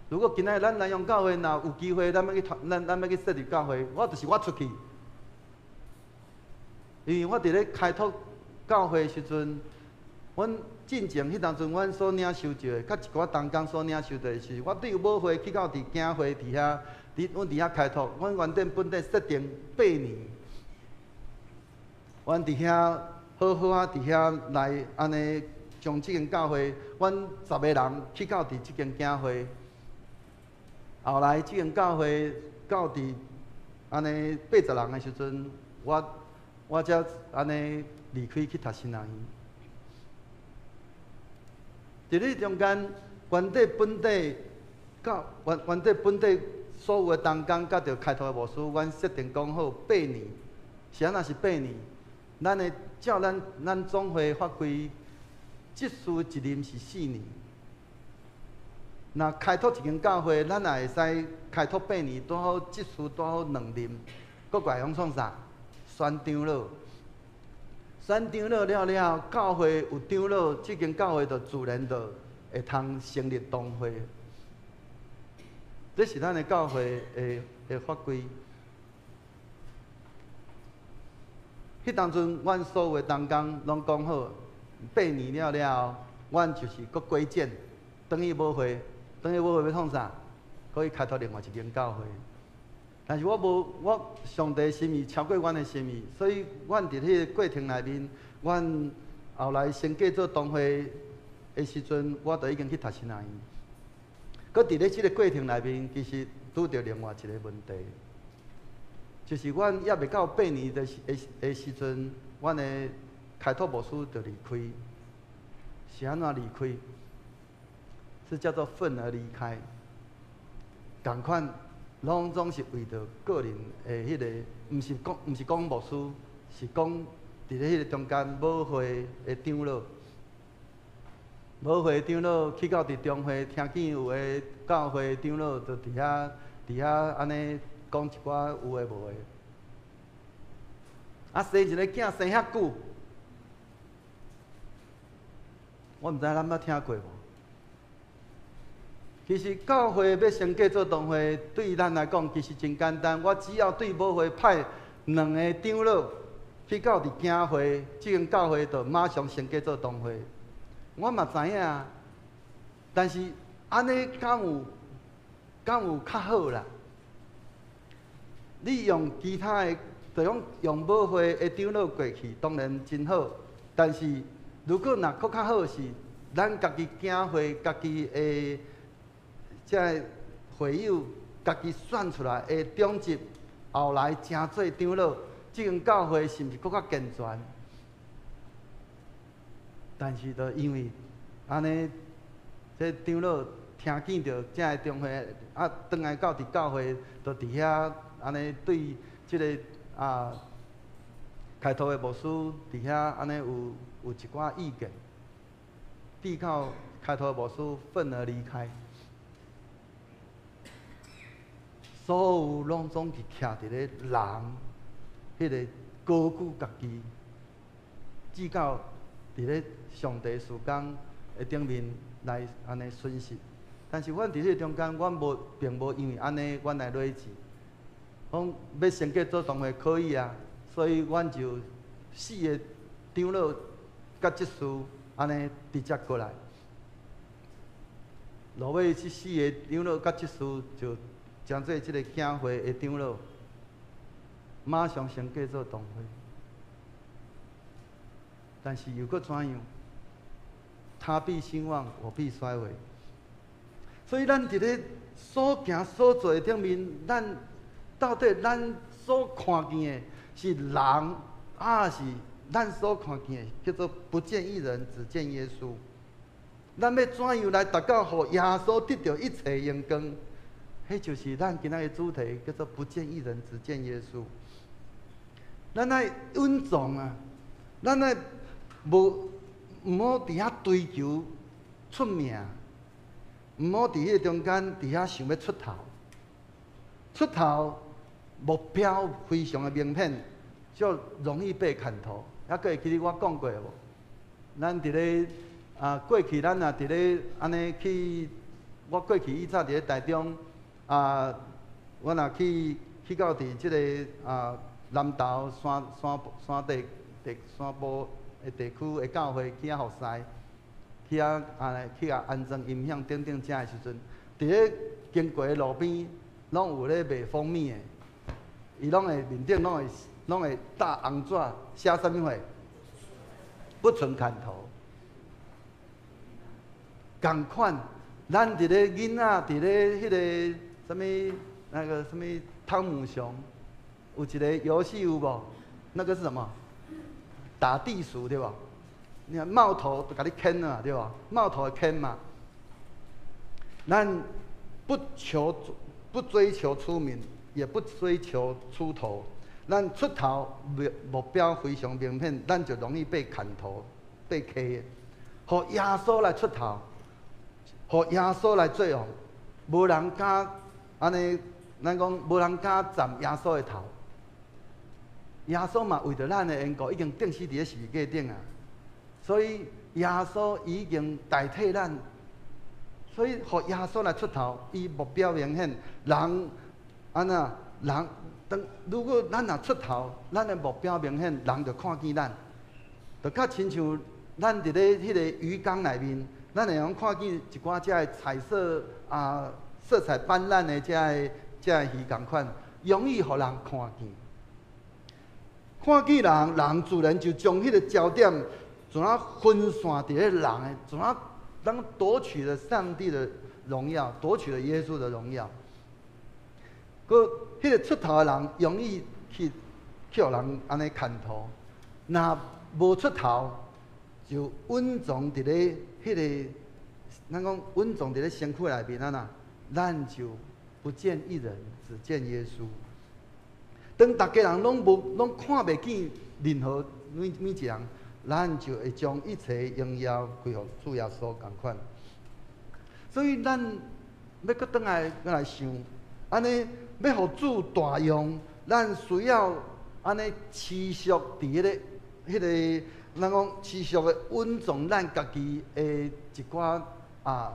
如果今仔日咱南洋教會若有機會，咱欲去傳，咱欲去設立教會，我就是我出去。因為我佇咧開拓教會的時陣，阮進前彼當陣，阮所領受著的，佮一寡同工所領受著的是，我對母會去到佇教會佇遐，阮佇遐開拓，阮原頂本底設定八年，阮佇遐好好仔佇遐來按呢將這間教會，阮10个人去到佇這間教會，後來這間教會到佇按呢80人的時陣，我才按呢離開去讀神學院。佇咧中間，原底本底教原底本底所有的同工，佮著開拓的牧師，阮設定講好八年，是按怎是八年？咱的照咱總會法規，執事一任是4年。若開拓一間教會，咱也會使開拓八年，拄好執事拄好兩任，閣過來用創啥？選長老，選長老了了後，教會有長老，這間教會就自然就會通成立堂會。這是咱的教會的法規。彼當陣，阮所有的同工攏講好，八年了了後，阮就是閣歸建，轉去母會，轉去母會欲創啥？閣去開拓另外一間教會。但是我無，我上帝心意超過阮的心意，所以阮佇彼個過程內面，阮後來升格做堂會的時陣，我就已經去讀神學院。閣佇咧這个過程內面，其實拄著另外一個問題，就是阮猶未到八年的時陣，阮的開拓牧師就離開。是按怎離開？是叫做憤而離開。仝款，攏總是為著個人的彼个，毋是講牧師，是講佇咧彼个中間母會的長老。母會長老去到佇中會，聽見有的教會長老就佇遐按呢講一寡有的無的。啊，生一个囝生遐久，我毋知咱捌聽過無？其實教會欲升格做堂會，對咱來講其實真簡單。我只要對母會派兩个長老去到佇教會，這間教會就馬上升格做堂會。我嘛知影，但是按呢敢有較好啦？你用其他的，就講用母會的長老過去，當然真好。但是如果若閣較好是，咱家己教會家己的這个會友，家己選出來的長執，後來成做長老，這間教會是毋是閣較健全？但是，就因為按呢，這長老聽見著這个中會啊，轉來到佇教會，就佇遐按呢對這个開拓的牧師佇遐按呢有一寡意見，直到開拓的牧師憤而離開，所有攏總是徛佇咧人彼个高舉家己，至到佇咧上帝事工的頂面來按呢損失。但是阮佇彼个中間，阮無並無因為按呢，阮來累積。講欲升格做同會可以啊，所以阮就四個長老佮執事按呢直接過來。落尾這四個長老佮執事就成做這个教會的長老，馬上升格做同會。但是又閣怎樣？他必興旺，我必衰微。所以咱佇咧所行所做的頂面，咱到底咱所看見的是人，抑是咱所看見的叫做不見一人，只見耶穌？咱欲怎樣來達到予耶穌得著一切榮光？彼就是咱今仔的主題，叫做不見一人，只見耶穌。咱愛穩重啊！咱愛無毋好佇遐追求出名，毋好佇彼个中間佇遐想欲出頭，出頭目標非常的明顯，就容易被砍頭。猶閣會記得我講過無？咱佇咧啊過去，咱若佇咧按呢去，我過去以前佇咧台中啊，我若去到佇這个南投山地山埔的地區的教會去遐服侍，去遐啊去遐安裝音響等等遮的時陣，佇咧經過的路邊，攏有咧賣蜂蜜的，伊攏會面頂攏會貼紅紙，寫啥物貨？不准砍頭。仝款，咱佇咧囡仔佇咧彼个啥物那個啥物湯姆熊，有一个遊戲有無？那個是什麼？打地鼠對無？你看冒頭就共你牽了對無？冒頭會牽嘛。咱不追求出名，也不追求出頭。咱出頭目標非常明顯，咱就容易被砍頭、被砍。予耶穌來出頭，予耶穌來做王，無人敢按呢，咱講無人敢斬耶穌的頭。耶穌嘛為著咱的緣故，已經釘死佇咧十字架頂啊！所以耶穌已經代替咱，所以予耶穌來出頭，伊目標明顯，人按怎人當如果咱若出頭，咱的目標明顯，人就看見咱，就較親像咱佇咧彼个魚缸內面，咱會用看見一寡遮个彩色啊、色彩斑斕的遮个魚仝款，容易予人看見。看見人，人自然就將彼个焦點怎啊分散佇咧人的，怎啊當奪取了上帝的榮耀，奪取了耶穌的榮耀。閣彼个出頭的人容易去予人按呢砍頭，若無出頭，就隱藏佇咧彼个，咱講隱藏佇咧身軀內面啊呐，咱就不見一人，只見耶穌。當逐家人攏無攏看袂見任何每一人，咱就會將一切榮耀歸予主耶穌仝款。所以咱欲閣轉來閣來想，按呢欲予主大用，咱需要按呢持續佇彼个，咱講持續的穩重咱家己的一寡啊，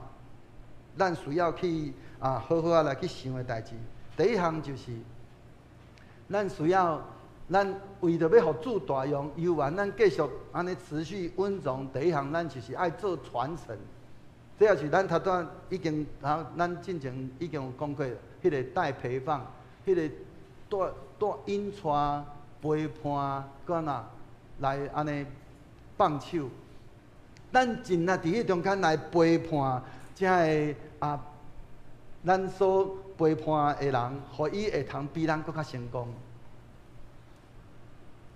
咱需要去啊好好仔來去想的代誌。第一項就是，咱需要，咱為著欲予主大用，猶原咱繼續按呢持續穩重。第一項，咱就是愛做傳承。這也是咱頭拄已經，咱進前已經有講過，彼个帶陪放，彼个帶帶引帶陪伴，閣按怎來按呢放手。咱盡力佇彼中間來陪伴，遮个啊，咱所陪伴的人，予伊會通比咱閣較成功。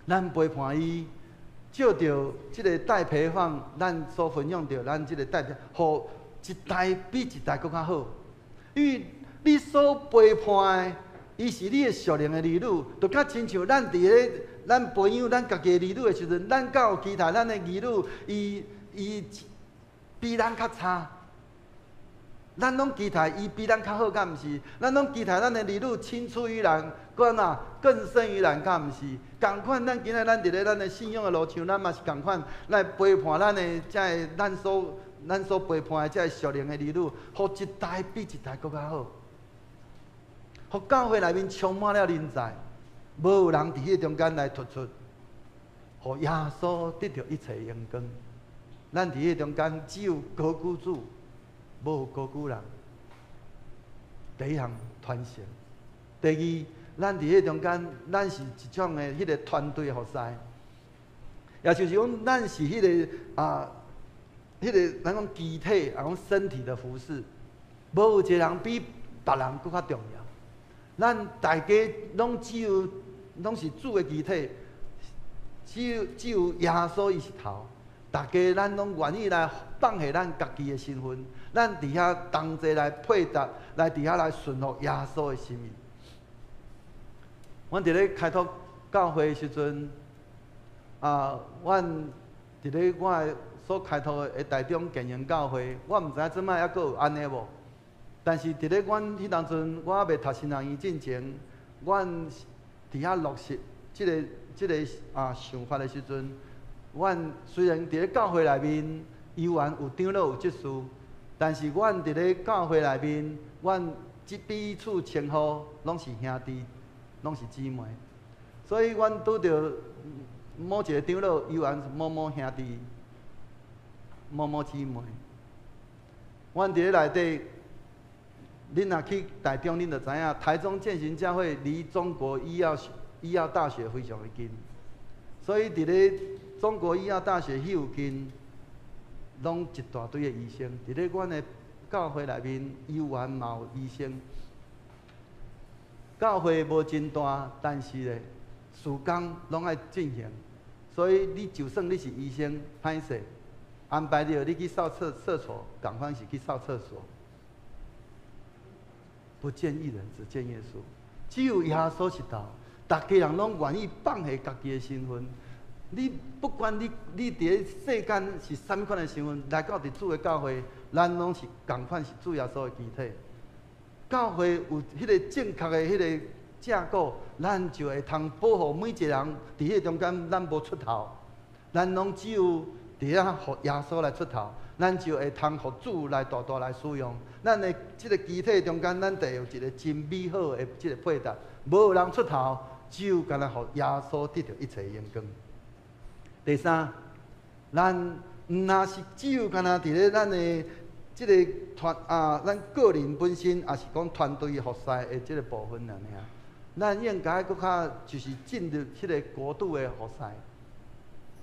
咱陪伴伊，借著這个帶陪放，咱所分享著咱這个帶，予一代比一代閣較好。因為你所陪伴的，伊是你的屬靈的兒女，就較親像咱佇咧咱培養咱家己的兒女的時陣，咱敢有期待咱的兒女伊伊比咱較差？咱攏期待伊比咱較好，敢毋是？咱攏期待咱的兒女青出於藍，閣按怎更勝於藍，敢毋是？仝款，咱今仔咱佇咧咱的信仰的路上，咱嘛是仝款來陪伴咱的這个咱所陪伴的這个屬靈的兒女，予一代比一代閣較好，予教會內面充滿了臨在，無有人佇彼个中間來突出，予耶穌得著一切榮光。咱佇彼個中間只有高舉主，無有高舉人。第一項傳承，第二，咱佇彼個中間，咱是一種的彼个團隊服侍，也就是講，咱是彼个啊，彼个咱講肢體，啊講身體的服侍，無有一個人比別人閣較重要。咱大家攏只有攏是主的肢體，只有耶穌伊是頭。大家咱攏願意來放下咱家己的身份，咱佇遐同齊來配搭，來佇遐來順服耶穌的心意。阮佇咧開拓教會的時陣，啊，阮佇咧我的所開拓的台中建營教會，我毋知影這擺猶閣有按呢無。但是佇咧阮彼當陣，我猶未讀神學院進前，阮佇遐落實這個想法的時陣，阮雖然佇咧教會內面猶原有長老有執事，但是阮佇咧教會內面，阮這彼此稱呼攏是兄弟，攏是姊妹。所以阮拄著某一個長老，猶原是某某兄弟、某某姊妹。阮佇咧內底，恁若去台中，恁就知影，台中健行教會離中國醫藥大學非常的近，所以佇咧中國醫藥大學彼附近，攏一大堆的醫生。佇咧阮的教會內面，猶原嘛有醫生。教會無真大，但是咧，事工攏愛進行。所以你就算你是醫生，歹勢安排著你去掃廁所，仝款是去掃廁所。不見一人，只見耶穌。只有耶穌是頭，逐家人攏願意放下家己的身份。你不管你佇咧世間是啥物款的身份，來到佇主的教會，咱攏是仝款是主耶穌的肢體。教會有彼个正確的彼个架構，咱就會通保護每一個人佇彼个中間，咱無出頭，咱攏只有佇遐予耶穌來出頭，咱就會通予主來大大來使用。咱的這个肢體中間，咱就有一個真美好的這个配搭，無有人出頭，只有干焦予耶穌得著一切榮光。第三，咱毋若是只有干焦佇咧咱的這个團啊，咱個人本身，抑是講團隊服侍的這个部分爾爾。咱應該閣較就是進入彼个國度的服侍。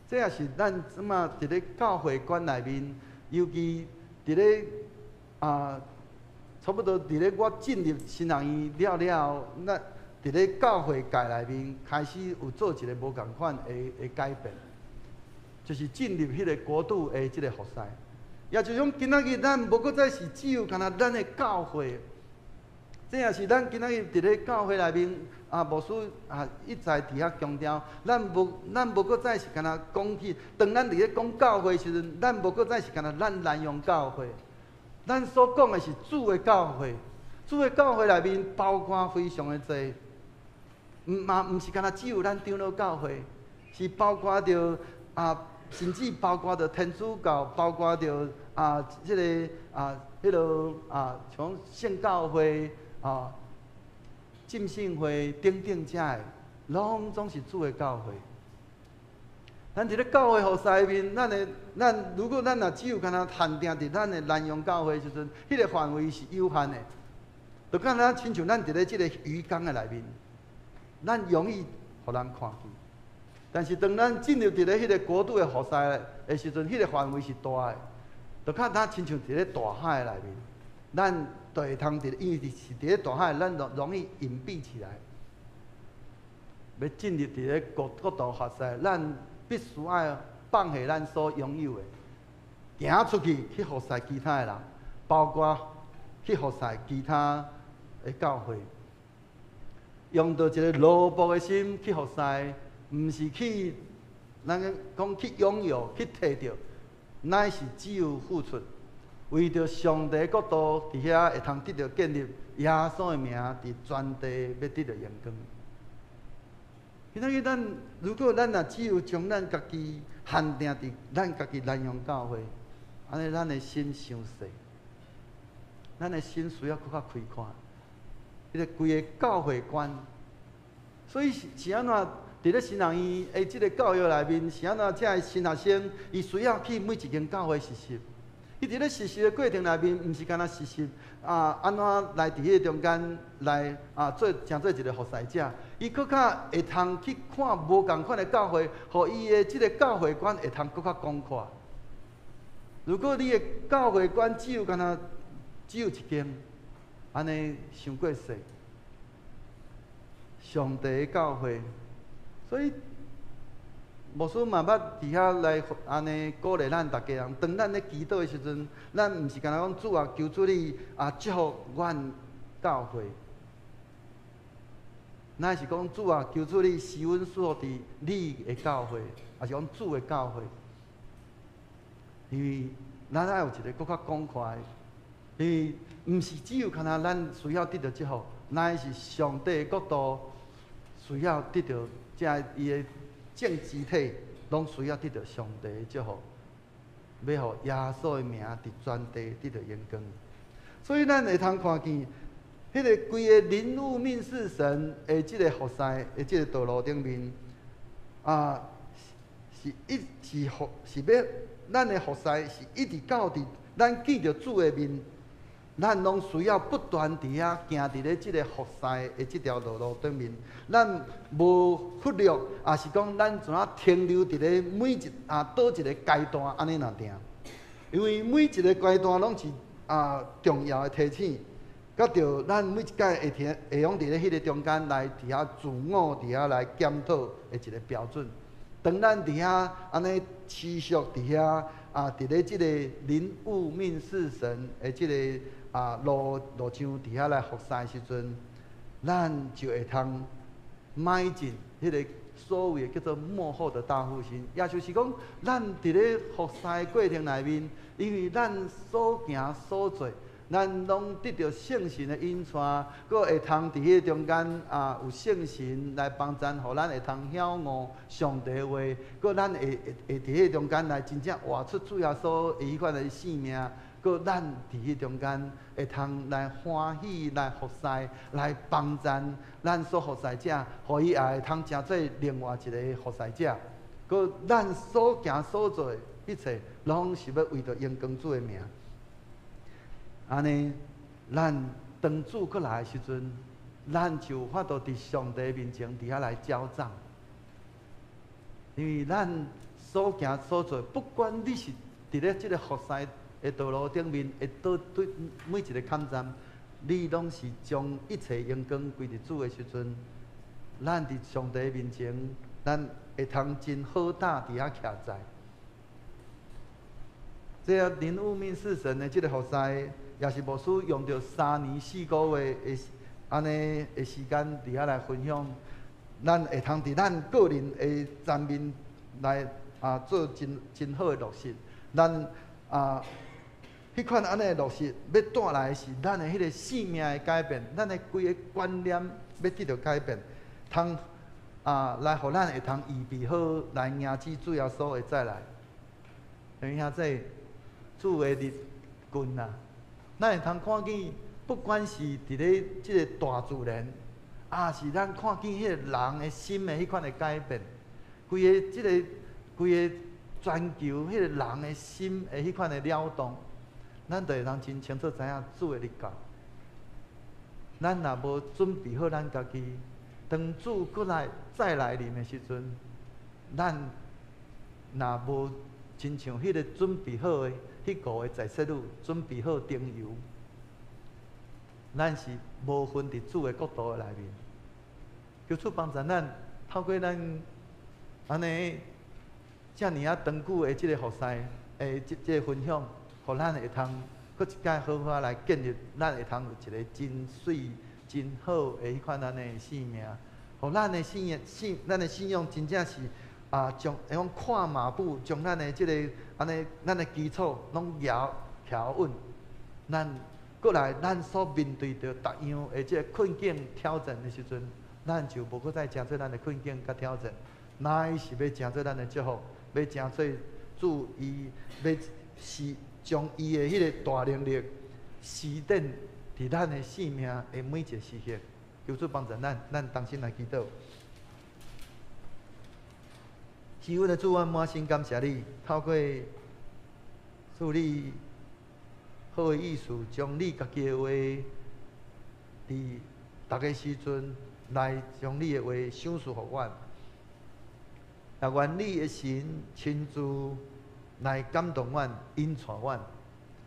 這也是咱這馬佇咧教會觀內面，尤其佇咧啊，差不多佇咧我進入神學院了了後，咱佇咧教會界內面開始有做一個無仝款的改變，就是進入彼個國度的這个服侍。也就是講，今仔日咱無閣再是只有干焦咱的教會，這也是咱今仔日佇咧教會內面啊，牧師啊一再佇遐強調，咱無閣再是干焦講起，當咱佇咧講教會時陣，咱無閣再是干焦咱南陽教會，咱所講的是主的教會，主的教會內面包括非常的濟，毋嘛毋是干焦只有咱長老教會，是包括著啊，甚至包括著天主教，包括著啊，這个啊，彼个啊，像聖教會啊、浸信會等等遮的，攏總是主的教會。咱佇咧教會服侍內面，咱的咱如果咱若只有干焦限定佇咱的南陽教會時陣，彼个範圍是有限的，就敢若親像咱佇咧這个魚缸的內面，咱容易予人看見。但是當咱進入佇咧彼个國度的服侍的時陣，彼个範圍是大的，就較咱親像佇咧大海的內面，咱就會通佇，因為是佇咧大海，咱容易隱蔽起來。欲進入佇咧國度服侍，咱必須愛放下咱所擁有的，行出去去服侍其他的人，包括去服侍其他的教會，用著一个奴僕的心去服侍，毋是去咱講去擁有、去摕著，乃是只有付出。為著上帝國度佇遐會通得著建立，耶穌的名佇全地欲得著榮光。今仔日咱如果咱若只有將咱家己限定佇咱家己南陽教會，按呢咱的心傷細，咱的心需要閣較開闊。彼個規個教會觀，所以是按怎佇咧神學院的這个教育內面，是按怎這个新學生，伊需要去每一間教會實習。伊佇咧實習的過程內面，毋是干焦實習啊，按怎來佇彼個中間來啊做成做一个服侍者，伊閣較會通去看無仝款的教會，予伊的這个教會觀會通閣較廣闊。如果你的教會觀只有干焦只有一間，按呢傷過細。上帝的教會，所以牧師嘛捌佇遐來按呢鼓勵咱逐家人，當咱咧祈禱的時陣，咱毋是干焦講主啊，求主你啊祝福阮教會，乃是講主啊，求主你賜阮賜福佇你的教會，抑是講主的教會，因為咱愛有一个閣較廣闊的，因為毋是只有干焦咱需要得著祝福，乃是上帝的國度需要得著這伊的眾肢體，攏需要得著上帝的祝福，欲予耶穌的名佇全地得著榮光。所以咱會通看見，彼个規个人悟命識神的這个服侍的這个道路頂面，啊，是一是服是欲咱的服侍是一直到佇咱見著主的面，咱攏需要不斷佇遐行佇咧這个服侍的這條道路頂面，咱無忽略，抑是講咱怎仔停留佇咧每一啊佗一个階段按呢爾定？因為每一个階段攏是啊重要的提醒，佮著咱每一擺會聽會用佇咧彼个中間來佇遐自我佇遐來檢討的一个標準。當咱佇遐按呢持續佇遐啊，佇咧這个人悟命識神的這个啊路路上佇遐來服侍時陣，咱就會通邁進彼个所謂的叫做末後的大復興。也就是講，咱佇咧服侍的過程內面，因為咱所行所做，咱攏得著聖神的引帶，閣會通佇彼個中間啊，有聖神來幫贊，予咱會通曉悟上帝話，閣咱會會會佇彼個中間來真正活出主耶穌的彼款的生命，閣咱佇彼中間會通來歡喜來服侍，來幫贊咱所服侍者，予伊也會通成做另外一个服侍者。閣咱所行所做的一切，攏是欲為著榮光主的名。按呢，咱當主閣來的時陣，咱就有法度佇上帝面前佇遐來繳帳。因為咱所行所做，不管你是佇咧這个服侍的道路頂面，會佗對每一个坎站，你攏是將一切榮光歸佇主的時陣，咱佇上帝面前，咱會通真好膽佇遐徛在。這个人悟命識神的這个服侍，也是牧師用著3年4個月的按呢的時間佇遐來分享，咱會通佇咱個人的層面來啊做真真好的落實。咱啊，彼款按呢的落實，欲帶來的是咱的彼个生命的改變，咱的規个觀念欲得著改變，通啊來予咱會通預備好來迎接主耶穌的再來。因為兄主的日近啊，咱會通看見，不管是佇咧這个大自然，抑是咱看見彼個人的心的彼款的改變，規个這个規个全球彼个人的心的彼款的撩動，咱就會通真清楚知影主的日到。咱若無準備好咱家己，當主閣來再來臨的時陣，咱若無親像彼个準備好的彼五个載色女準備好燈油，咱是無份佇主的國度的內面。求主幫助咱，透過咱按呢遮爾仔長久的這个服侍的這這个分享，予咱會通閣一擺好好來建立，咱會通有一个真媠、真好的彼款按呢生命，予咱的信信，咱的信仰真正是啊，將會講跨馬步，將咱的這个按呢，咱的基礎攏牢徛穩。咱閣來，咱所面對著逐樣的這个困境挑戰的時陣，咱就無閣再成做咱的困境佮挑戰，乃是欲成做咱的祝福，欲成做主伊，欲是將伊的彼个大能力施展佇咱的生命的每一个時刻。求主幫助咱，咱同心來祈禱。是阮的主，阮滿心感謝你，透過主你好的意思，將你家己的話，佇逐个時陣來將你的話賞賜予阮。也願你的神親自來感動阮、引帶阮，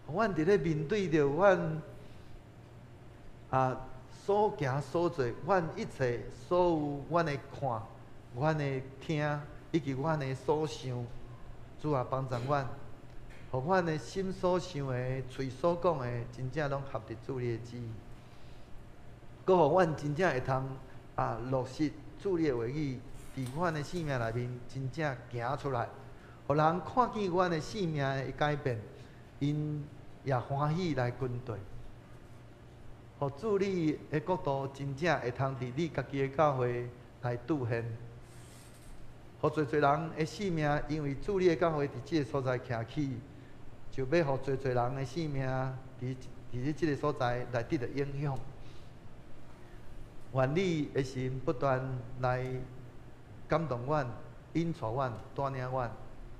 予阮佇咧面對著阮啊所行所做，阮一切所有阮的看、阮的聽，以及阮的所想，主啊幫助阮，予阮的心所想的、喙所講的，真正攏合佇主你的旨意，閣予阮真正會通啊落實主你的話語，佇阮的生命內面真正行出來，予人看見阮的生命的改變，𪜶也歡喜來跟隨。予主你的國度真正會通佇你家己的教會來兌現，予濟濟人的生命，因為主你的教會佇這个所在徛起，就欲予濟濟人的生命佇這个所在來得著影響。願你的神不斷來感動阮、引帶阮、帶領阮，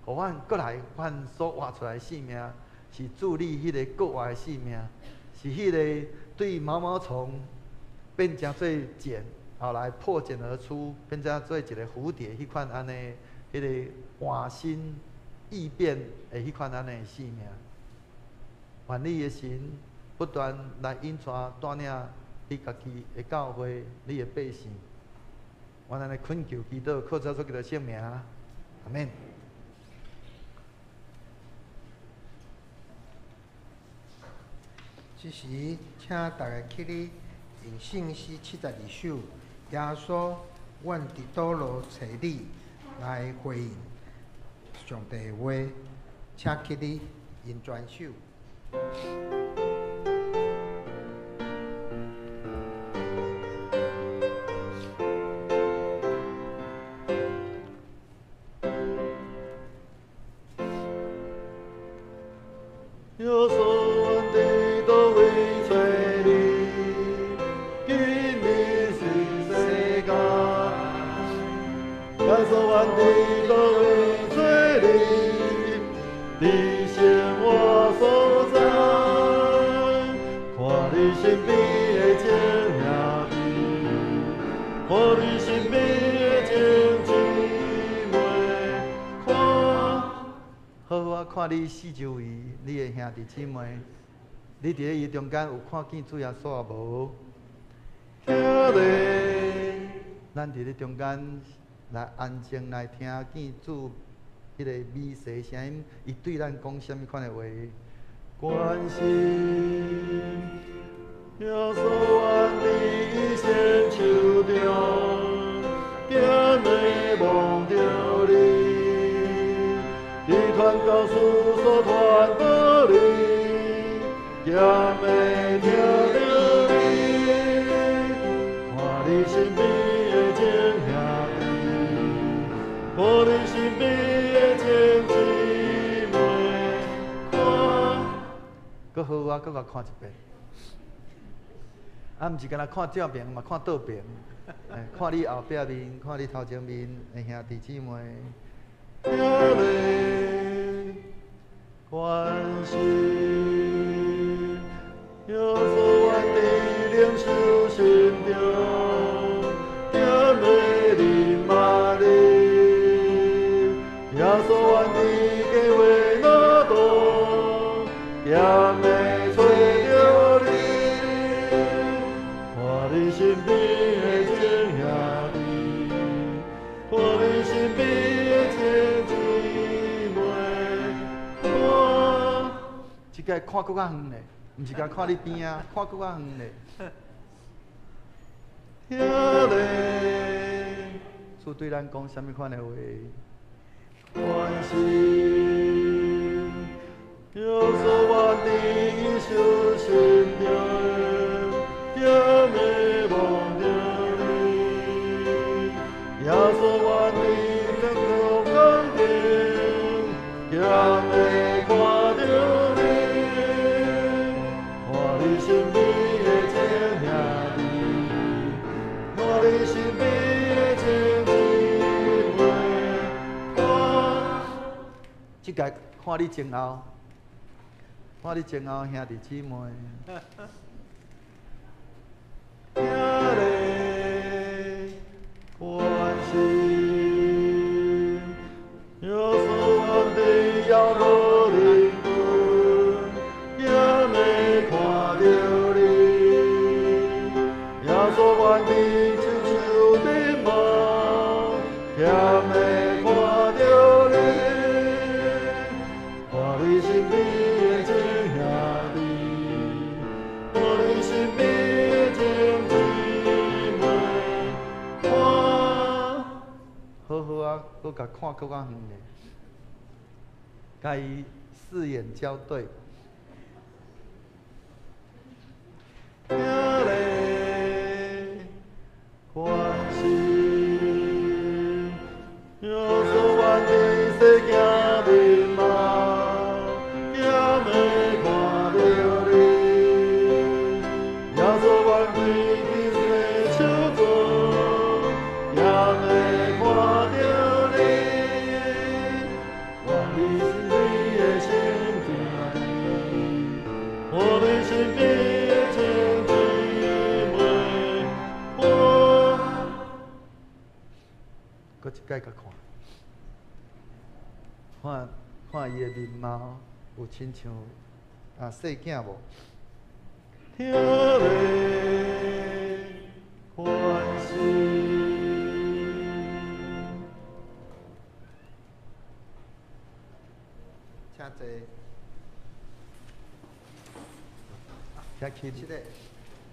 予阮閣來，阮所活出來的生命是主你彼个國外的生命，是彼个對毛毛蟲變成做繭，後來破繭而出，變成做一个蝴蝶，彼款按呢，彼个換新異變的彼款按呢的生命。願你的神不斷來引帶帶領你家己的教會，你的百姓。我按呢懇求祈禱，靠主耶穌基督聖名，阿們。這時，請大家起立，用聖詩72首，耶穌，阮佇佗落揣你來回應上帝的話，請起立，用全首。耶穌，阮佇佗位揣你，今日是世間。耶穌，阮佇佗位揣你，佇生活所在，看你身邊的情兄弟，看你身邊的情姊妹，看。好好啊，看你四周圍，你的兄弟姊妹，你佇咧伊中間有看見主耶穌啊無？兄弟，咱佇咧中間來安靜來聽見主彼個微細聲音，伊對咱講啥物款的話？關心耶穌，阮佇伊仙手中，行的望著你，佇傳教士所傳道理，行的聽著你，看你身邊的情兄弟，看你身邊的情姊妹，看。閣好啊，閣共看一遍。啊，毋是干焦看正邊，嘛看倒邊。看你後壁面，看你頭前面的兄弟姊妹。兄弟，關心耶穌，阮佇靈修心中，行的認捌你。耶穌，阮佇計劃路途，行的揣著你，看你身邊的情兄弟，看你身邊的情姊妹，看。這个看閣較遠咧，毋是干看你邊仔，看閣較遠咧。兄弟。主對咱講啥物款的話？關心，耶穌願佇伊手心中，行的望著你。耶穌願佇天國光頂，行的看著你。看你身邊的親兄弟，看你身邊的親姊妹。這個看你前後，看你前後兄弟姊妹。兄弟關心，耶穌願佇耶路靈魂，行的看著你。耶穌願佇親手的夢，行的看著你。看你身邊的親兄弟，看你身邊的親姊妹，看好好啊，閣共看閣較遠的，共伊四眼交對。兄弟關心，耶穌願佇世行面貌，行的看著你。耶穌願佇基督的手座，行的看著你。願你身邊的親兄弟，看你身邊的親姊妹，我閣一擺共看，看看伊的面貌有親像啊細囝無？聽咧關心。請坐。請起立。是的，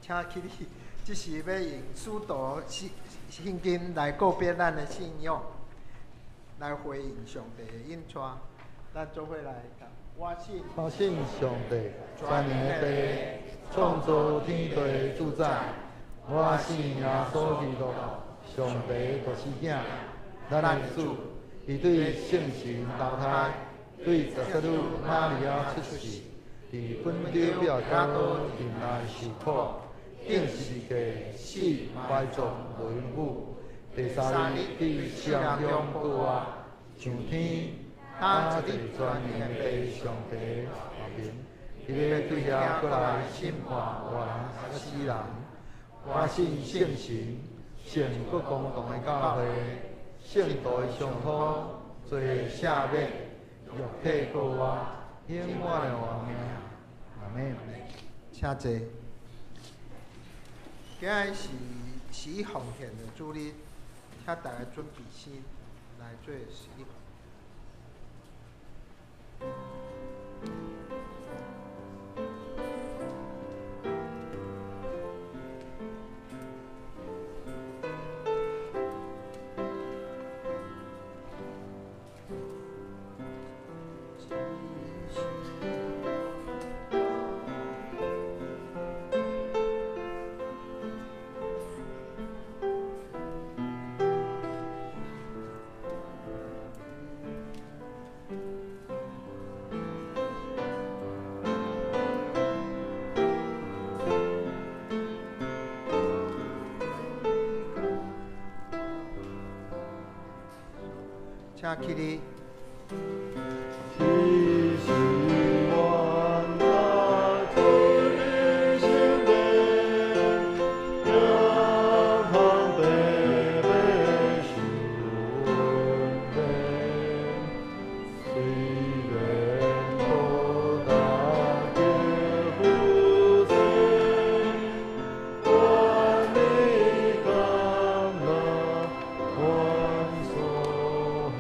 請起立。這是欲用使徒聖經來告別咱的信仰，來回應上帝的引帶。咱做伙來講，我信，我信上帝，全能的父，創造天地的主宰。我信耶穌基督，上帝獨生子，咱的主，伊對聖神投胎，對十色女瑪利亞出世，佇本丟彼拉多忍耐受苦，釘十字架死埋葬無永久。第三日佇死人中復活，上天，他坐佇全能的父上帝右邊，伊欲對遐閣來審判活人佮死人。我信聖神，聖閣公同的教會，聖徒的相通，罪赦免，肉體復活，永遠的活命。阿們。請坐。今日是十一奉獻的主日，請大家準備心來做十一奉獻。請起立。只是願來主的聖殿，仰望白白受恩典，雖然苦大叫苦辛，願你甘樂願所幸。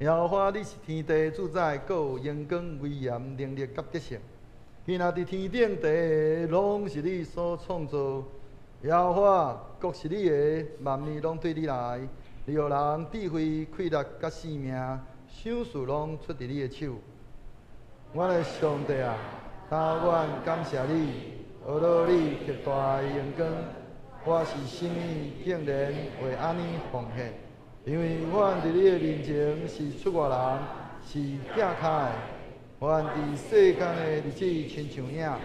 耶和華，你是天地主宰，閣有榮光、威嚴、能力佮得勝。天若佇天頂地，攏是你所創造。耶和華，國是你的，萬物攏對你來。你予人智慧、氣力佮性命，賞賜攏出佇你的手。我的上帝啊，甘願感謝你，呵咾你極大的榮光。我是啥物，竟然會按呢奉獻？因為阮佇你的面前是出外人，是寄跤的。阮佇世間的日子親像影，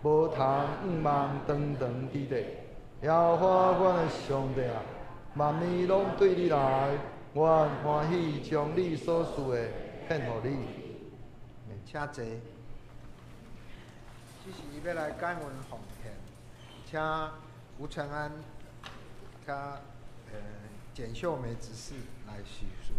無通向望長長久久。耶和華，阮的上帝啊，萬物攏對你來，阮歡喜將你所賜的獻予你。請坐。這是欲來感恩奉獻，請吳承安、佮簡秀梅執事來敘述。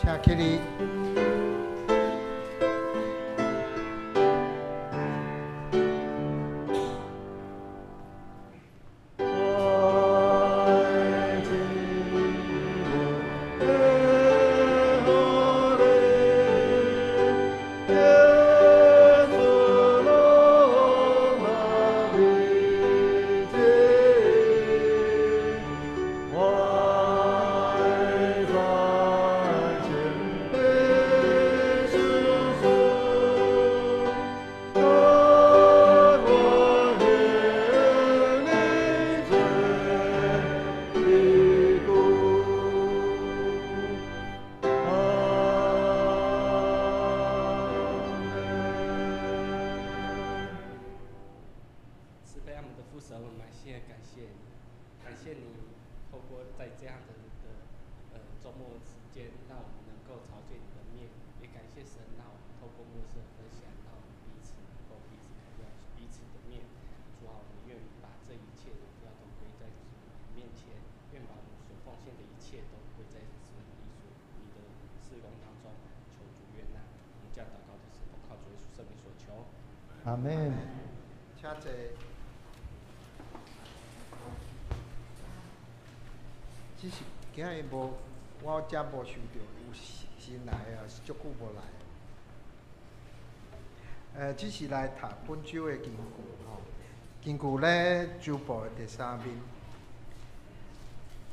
請起立。阿們。請坐。只是今日無，我遮無收著有新來的，是足久無來。這是來讀本週的經句吼，經句咧週報的第三面。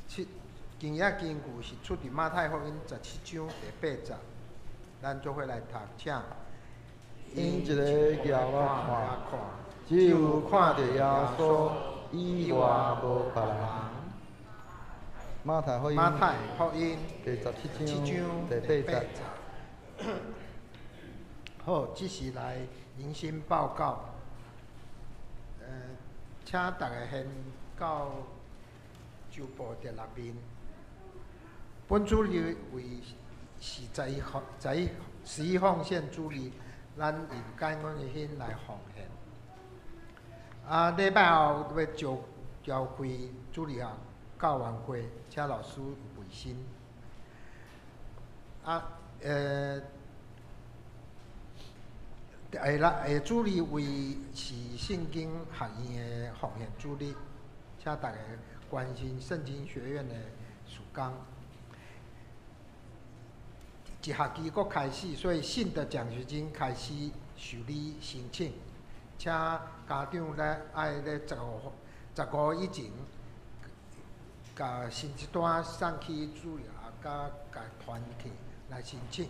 七今日經句是出佇馬太福音17章第八節，咱做伙來讀，請。𪜶一个舉目看，只有看著耶穌，以外無別人。馬太福音，馬太福音第17章第八節。好，這是來迎新報告。請大家先到週報第六面。本主日為是十一奉獻主日，咱用感恩的心來奉獻。啊，禮拜後欲召召開主日學教員會，請老師有備心。啊，下啦，下主日為是聖經學院的奉獻主日，請大家關心聖經學院的事工。一学期阁开始，所以信德奖学金开始受理申请，请家长咧爱咧15以前，共成绩单送去主任啊，佮共团契来申请。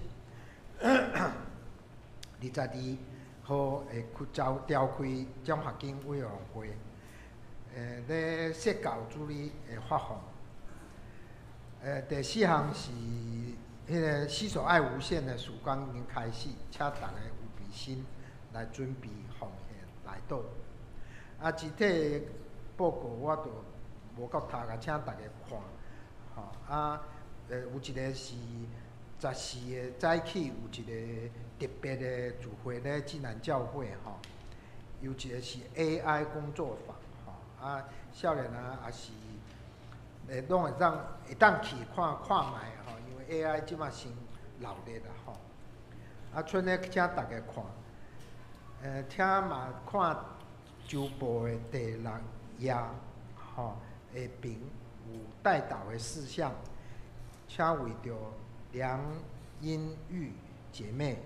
22号会开召召开奖学金委员会，咧设教助理会发放。第四项是彼个洗手爱无限的事工已经开始，请逐家有备心来准备奉献来倒。啊，具体报告我就无够读啊，请逐家看。吼啊，有一个是14个早起有一个特别的聚会咧，济南教会吼，有一个是 AI 工作坊吼，啊，少年啊也是拢会当去看看觅吼，因为 AI 这马先热闹啦吼。啊，賰咧请逐家看，请嘛看周报的第六页吼，下爿有代祷的事项，请为著梁英玉姐妹、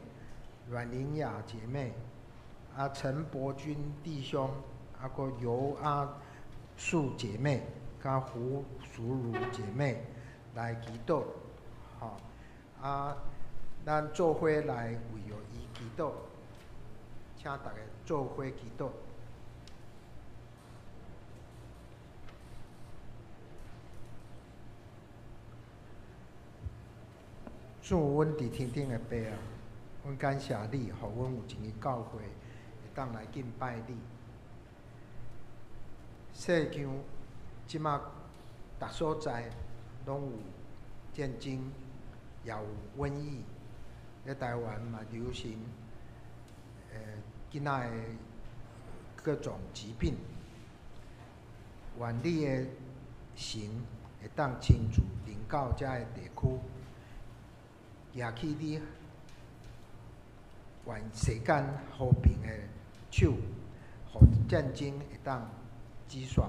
阮玲雅姐妹、啊陈伯君弟兄、啊阁尤阿素姐妹、佮胡淑如姐妹来祈祷，吼啊，咱做伙来为著伊祈祷，请逐家做伙祈祷。主，阮伫天顶的爸啊，阮感谢你，予阮有一个教会会当来敬拜你。世上这马逐所在拢有战争，也有瘟疫。咧台湾嘛流行，囡仔的各种疾病。愿你的神会当亲自临到遮个地区。举起你愿世间和平的手，予战争会当止煞，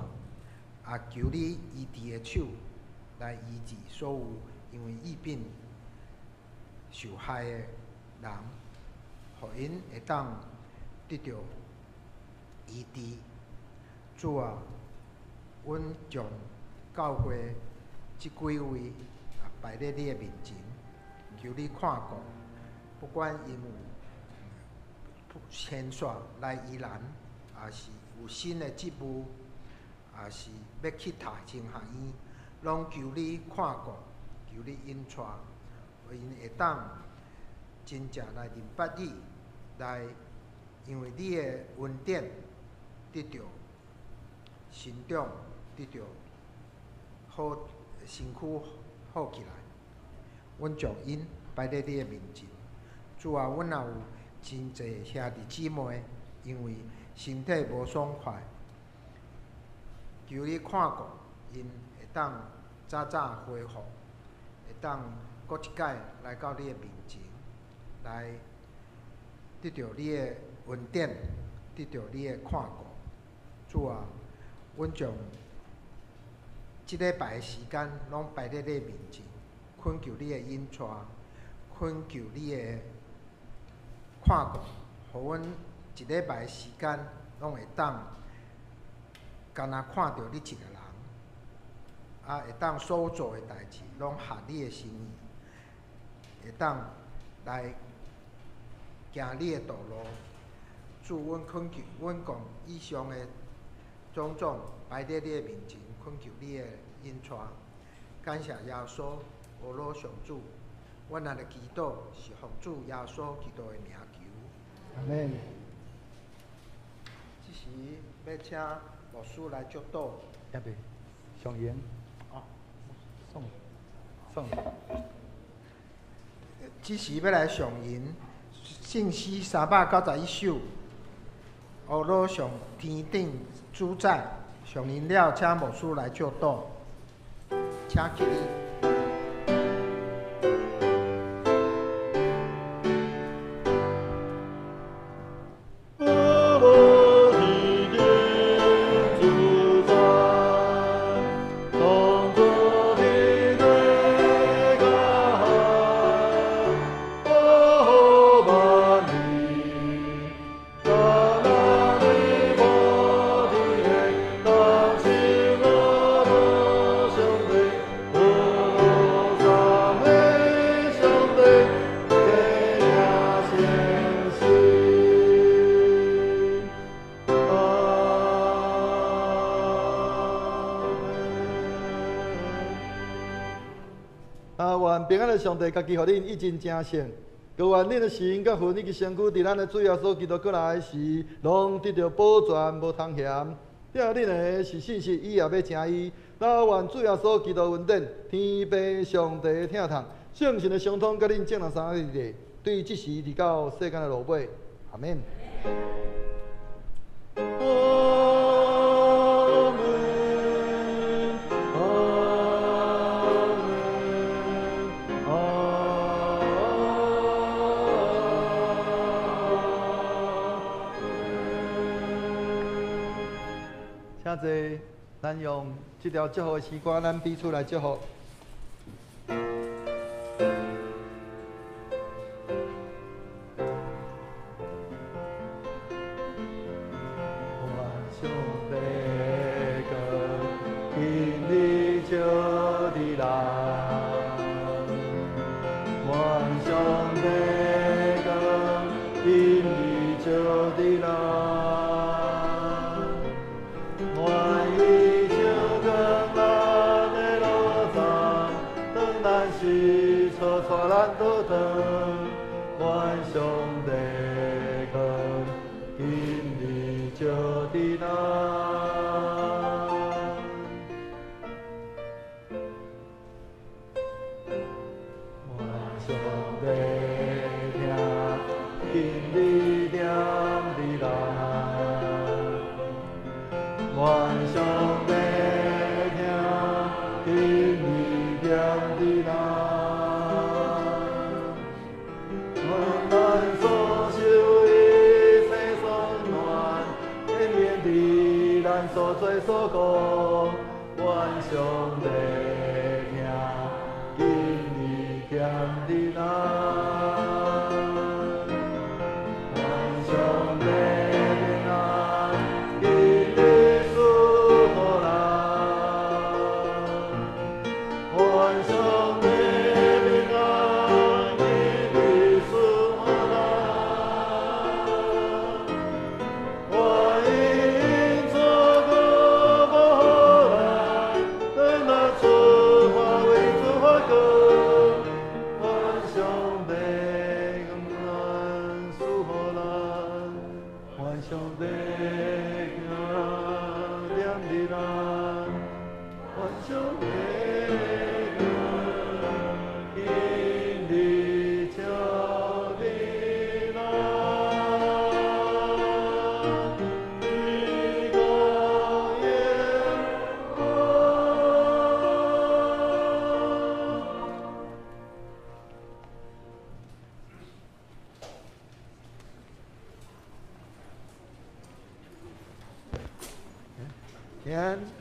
也求你医治的手来医治所有因为疫病受害的人，予𪜶会当得著医治。主啊，阮将教会这几位也摆佇你的面前。求你看顾，不管𪜶有迁徙来宜兰，抑是有新的职务，抑是欲去读神学院，拢求你看顾，求你引带，予𪜶会当真正来认捌你，来因为你的恩典得著成长，得著好身躯好起来。阮将𪜶摆佇你的面前，主啊，阮也有真济兄弟姊妹，因为身体无爽快，求你看顾𪜶会当早早恢复，会当阁一摆来到你的面前，来得著你的恩典，得著你的看顾。主啊，阮将这礼拜的时间拢摆佇你的面前。恳求你的引带，恳求你的看顾，予阮一礼拜的时间拢会当，干焦看著你一个人，啊，会当所做的代志拢合你的心意，会当来行你的道路。主，阮恳求，阮讲以上的种种摆伫你的面前，恳求你的引带，感谢耶稣。阿罗上主，阮若来祈祷，是奉主耶稣基督的名求。阿们。这时欲请牧师来祝祷。也袂，上言。哦，送，送。这时欲来上吟圣诗391首。阿罗上天顶主宰，上吟了，请牧师来祝祷。请起立。 阿平安的上帝，家己予恁一真成聖。閣願恁的心佮魂以及身軀，佇咱的主耶穌基督閣來時，攏得著保全，無通嫌。疼恁的是信實，伊也欲成伊。那願主耶穌基督恩典、天父上帝疼痛、聖神的相通，佮恁眾人三個，對這時直到世間的落尾。阿們。阿們，阿們，阿們。請坐，咱用這條祝福的詩歌，咱彼此來祝福。願上帝光今日照佇咱，願上帝光今日照佇咱，願伊照光咱的路途，當咱失措，帶咱倒轉。願上帝光今日照佇咱。願上帝疼今日惦佇咱，願上帝疼今日惦佇咱。願咱所受一切酸難，顯明佇咱所做所講。願上帝疼今日惦佇咱。願上帝平安今日賜予咱。願上帝平安今日賜予咱。願伊恩賜閣保護咱，當咱出發為主發光。願上帝平安賜予咱，願上帝平安惦佇咱，願上帝光今日照佇咱。天國永遠。平安。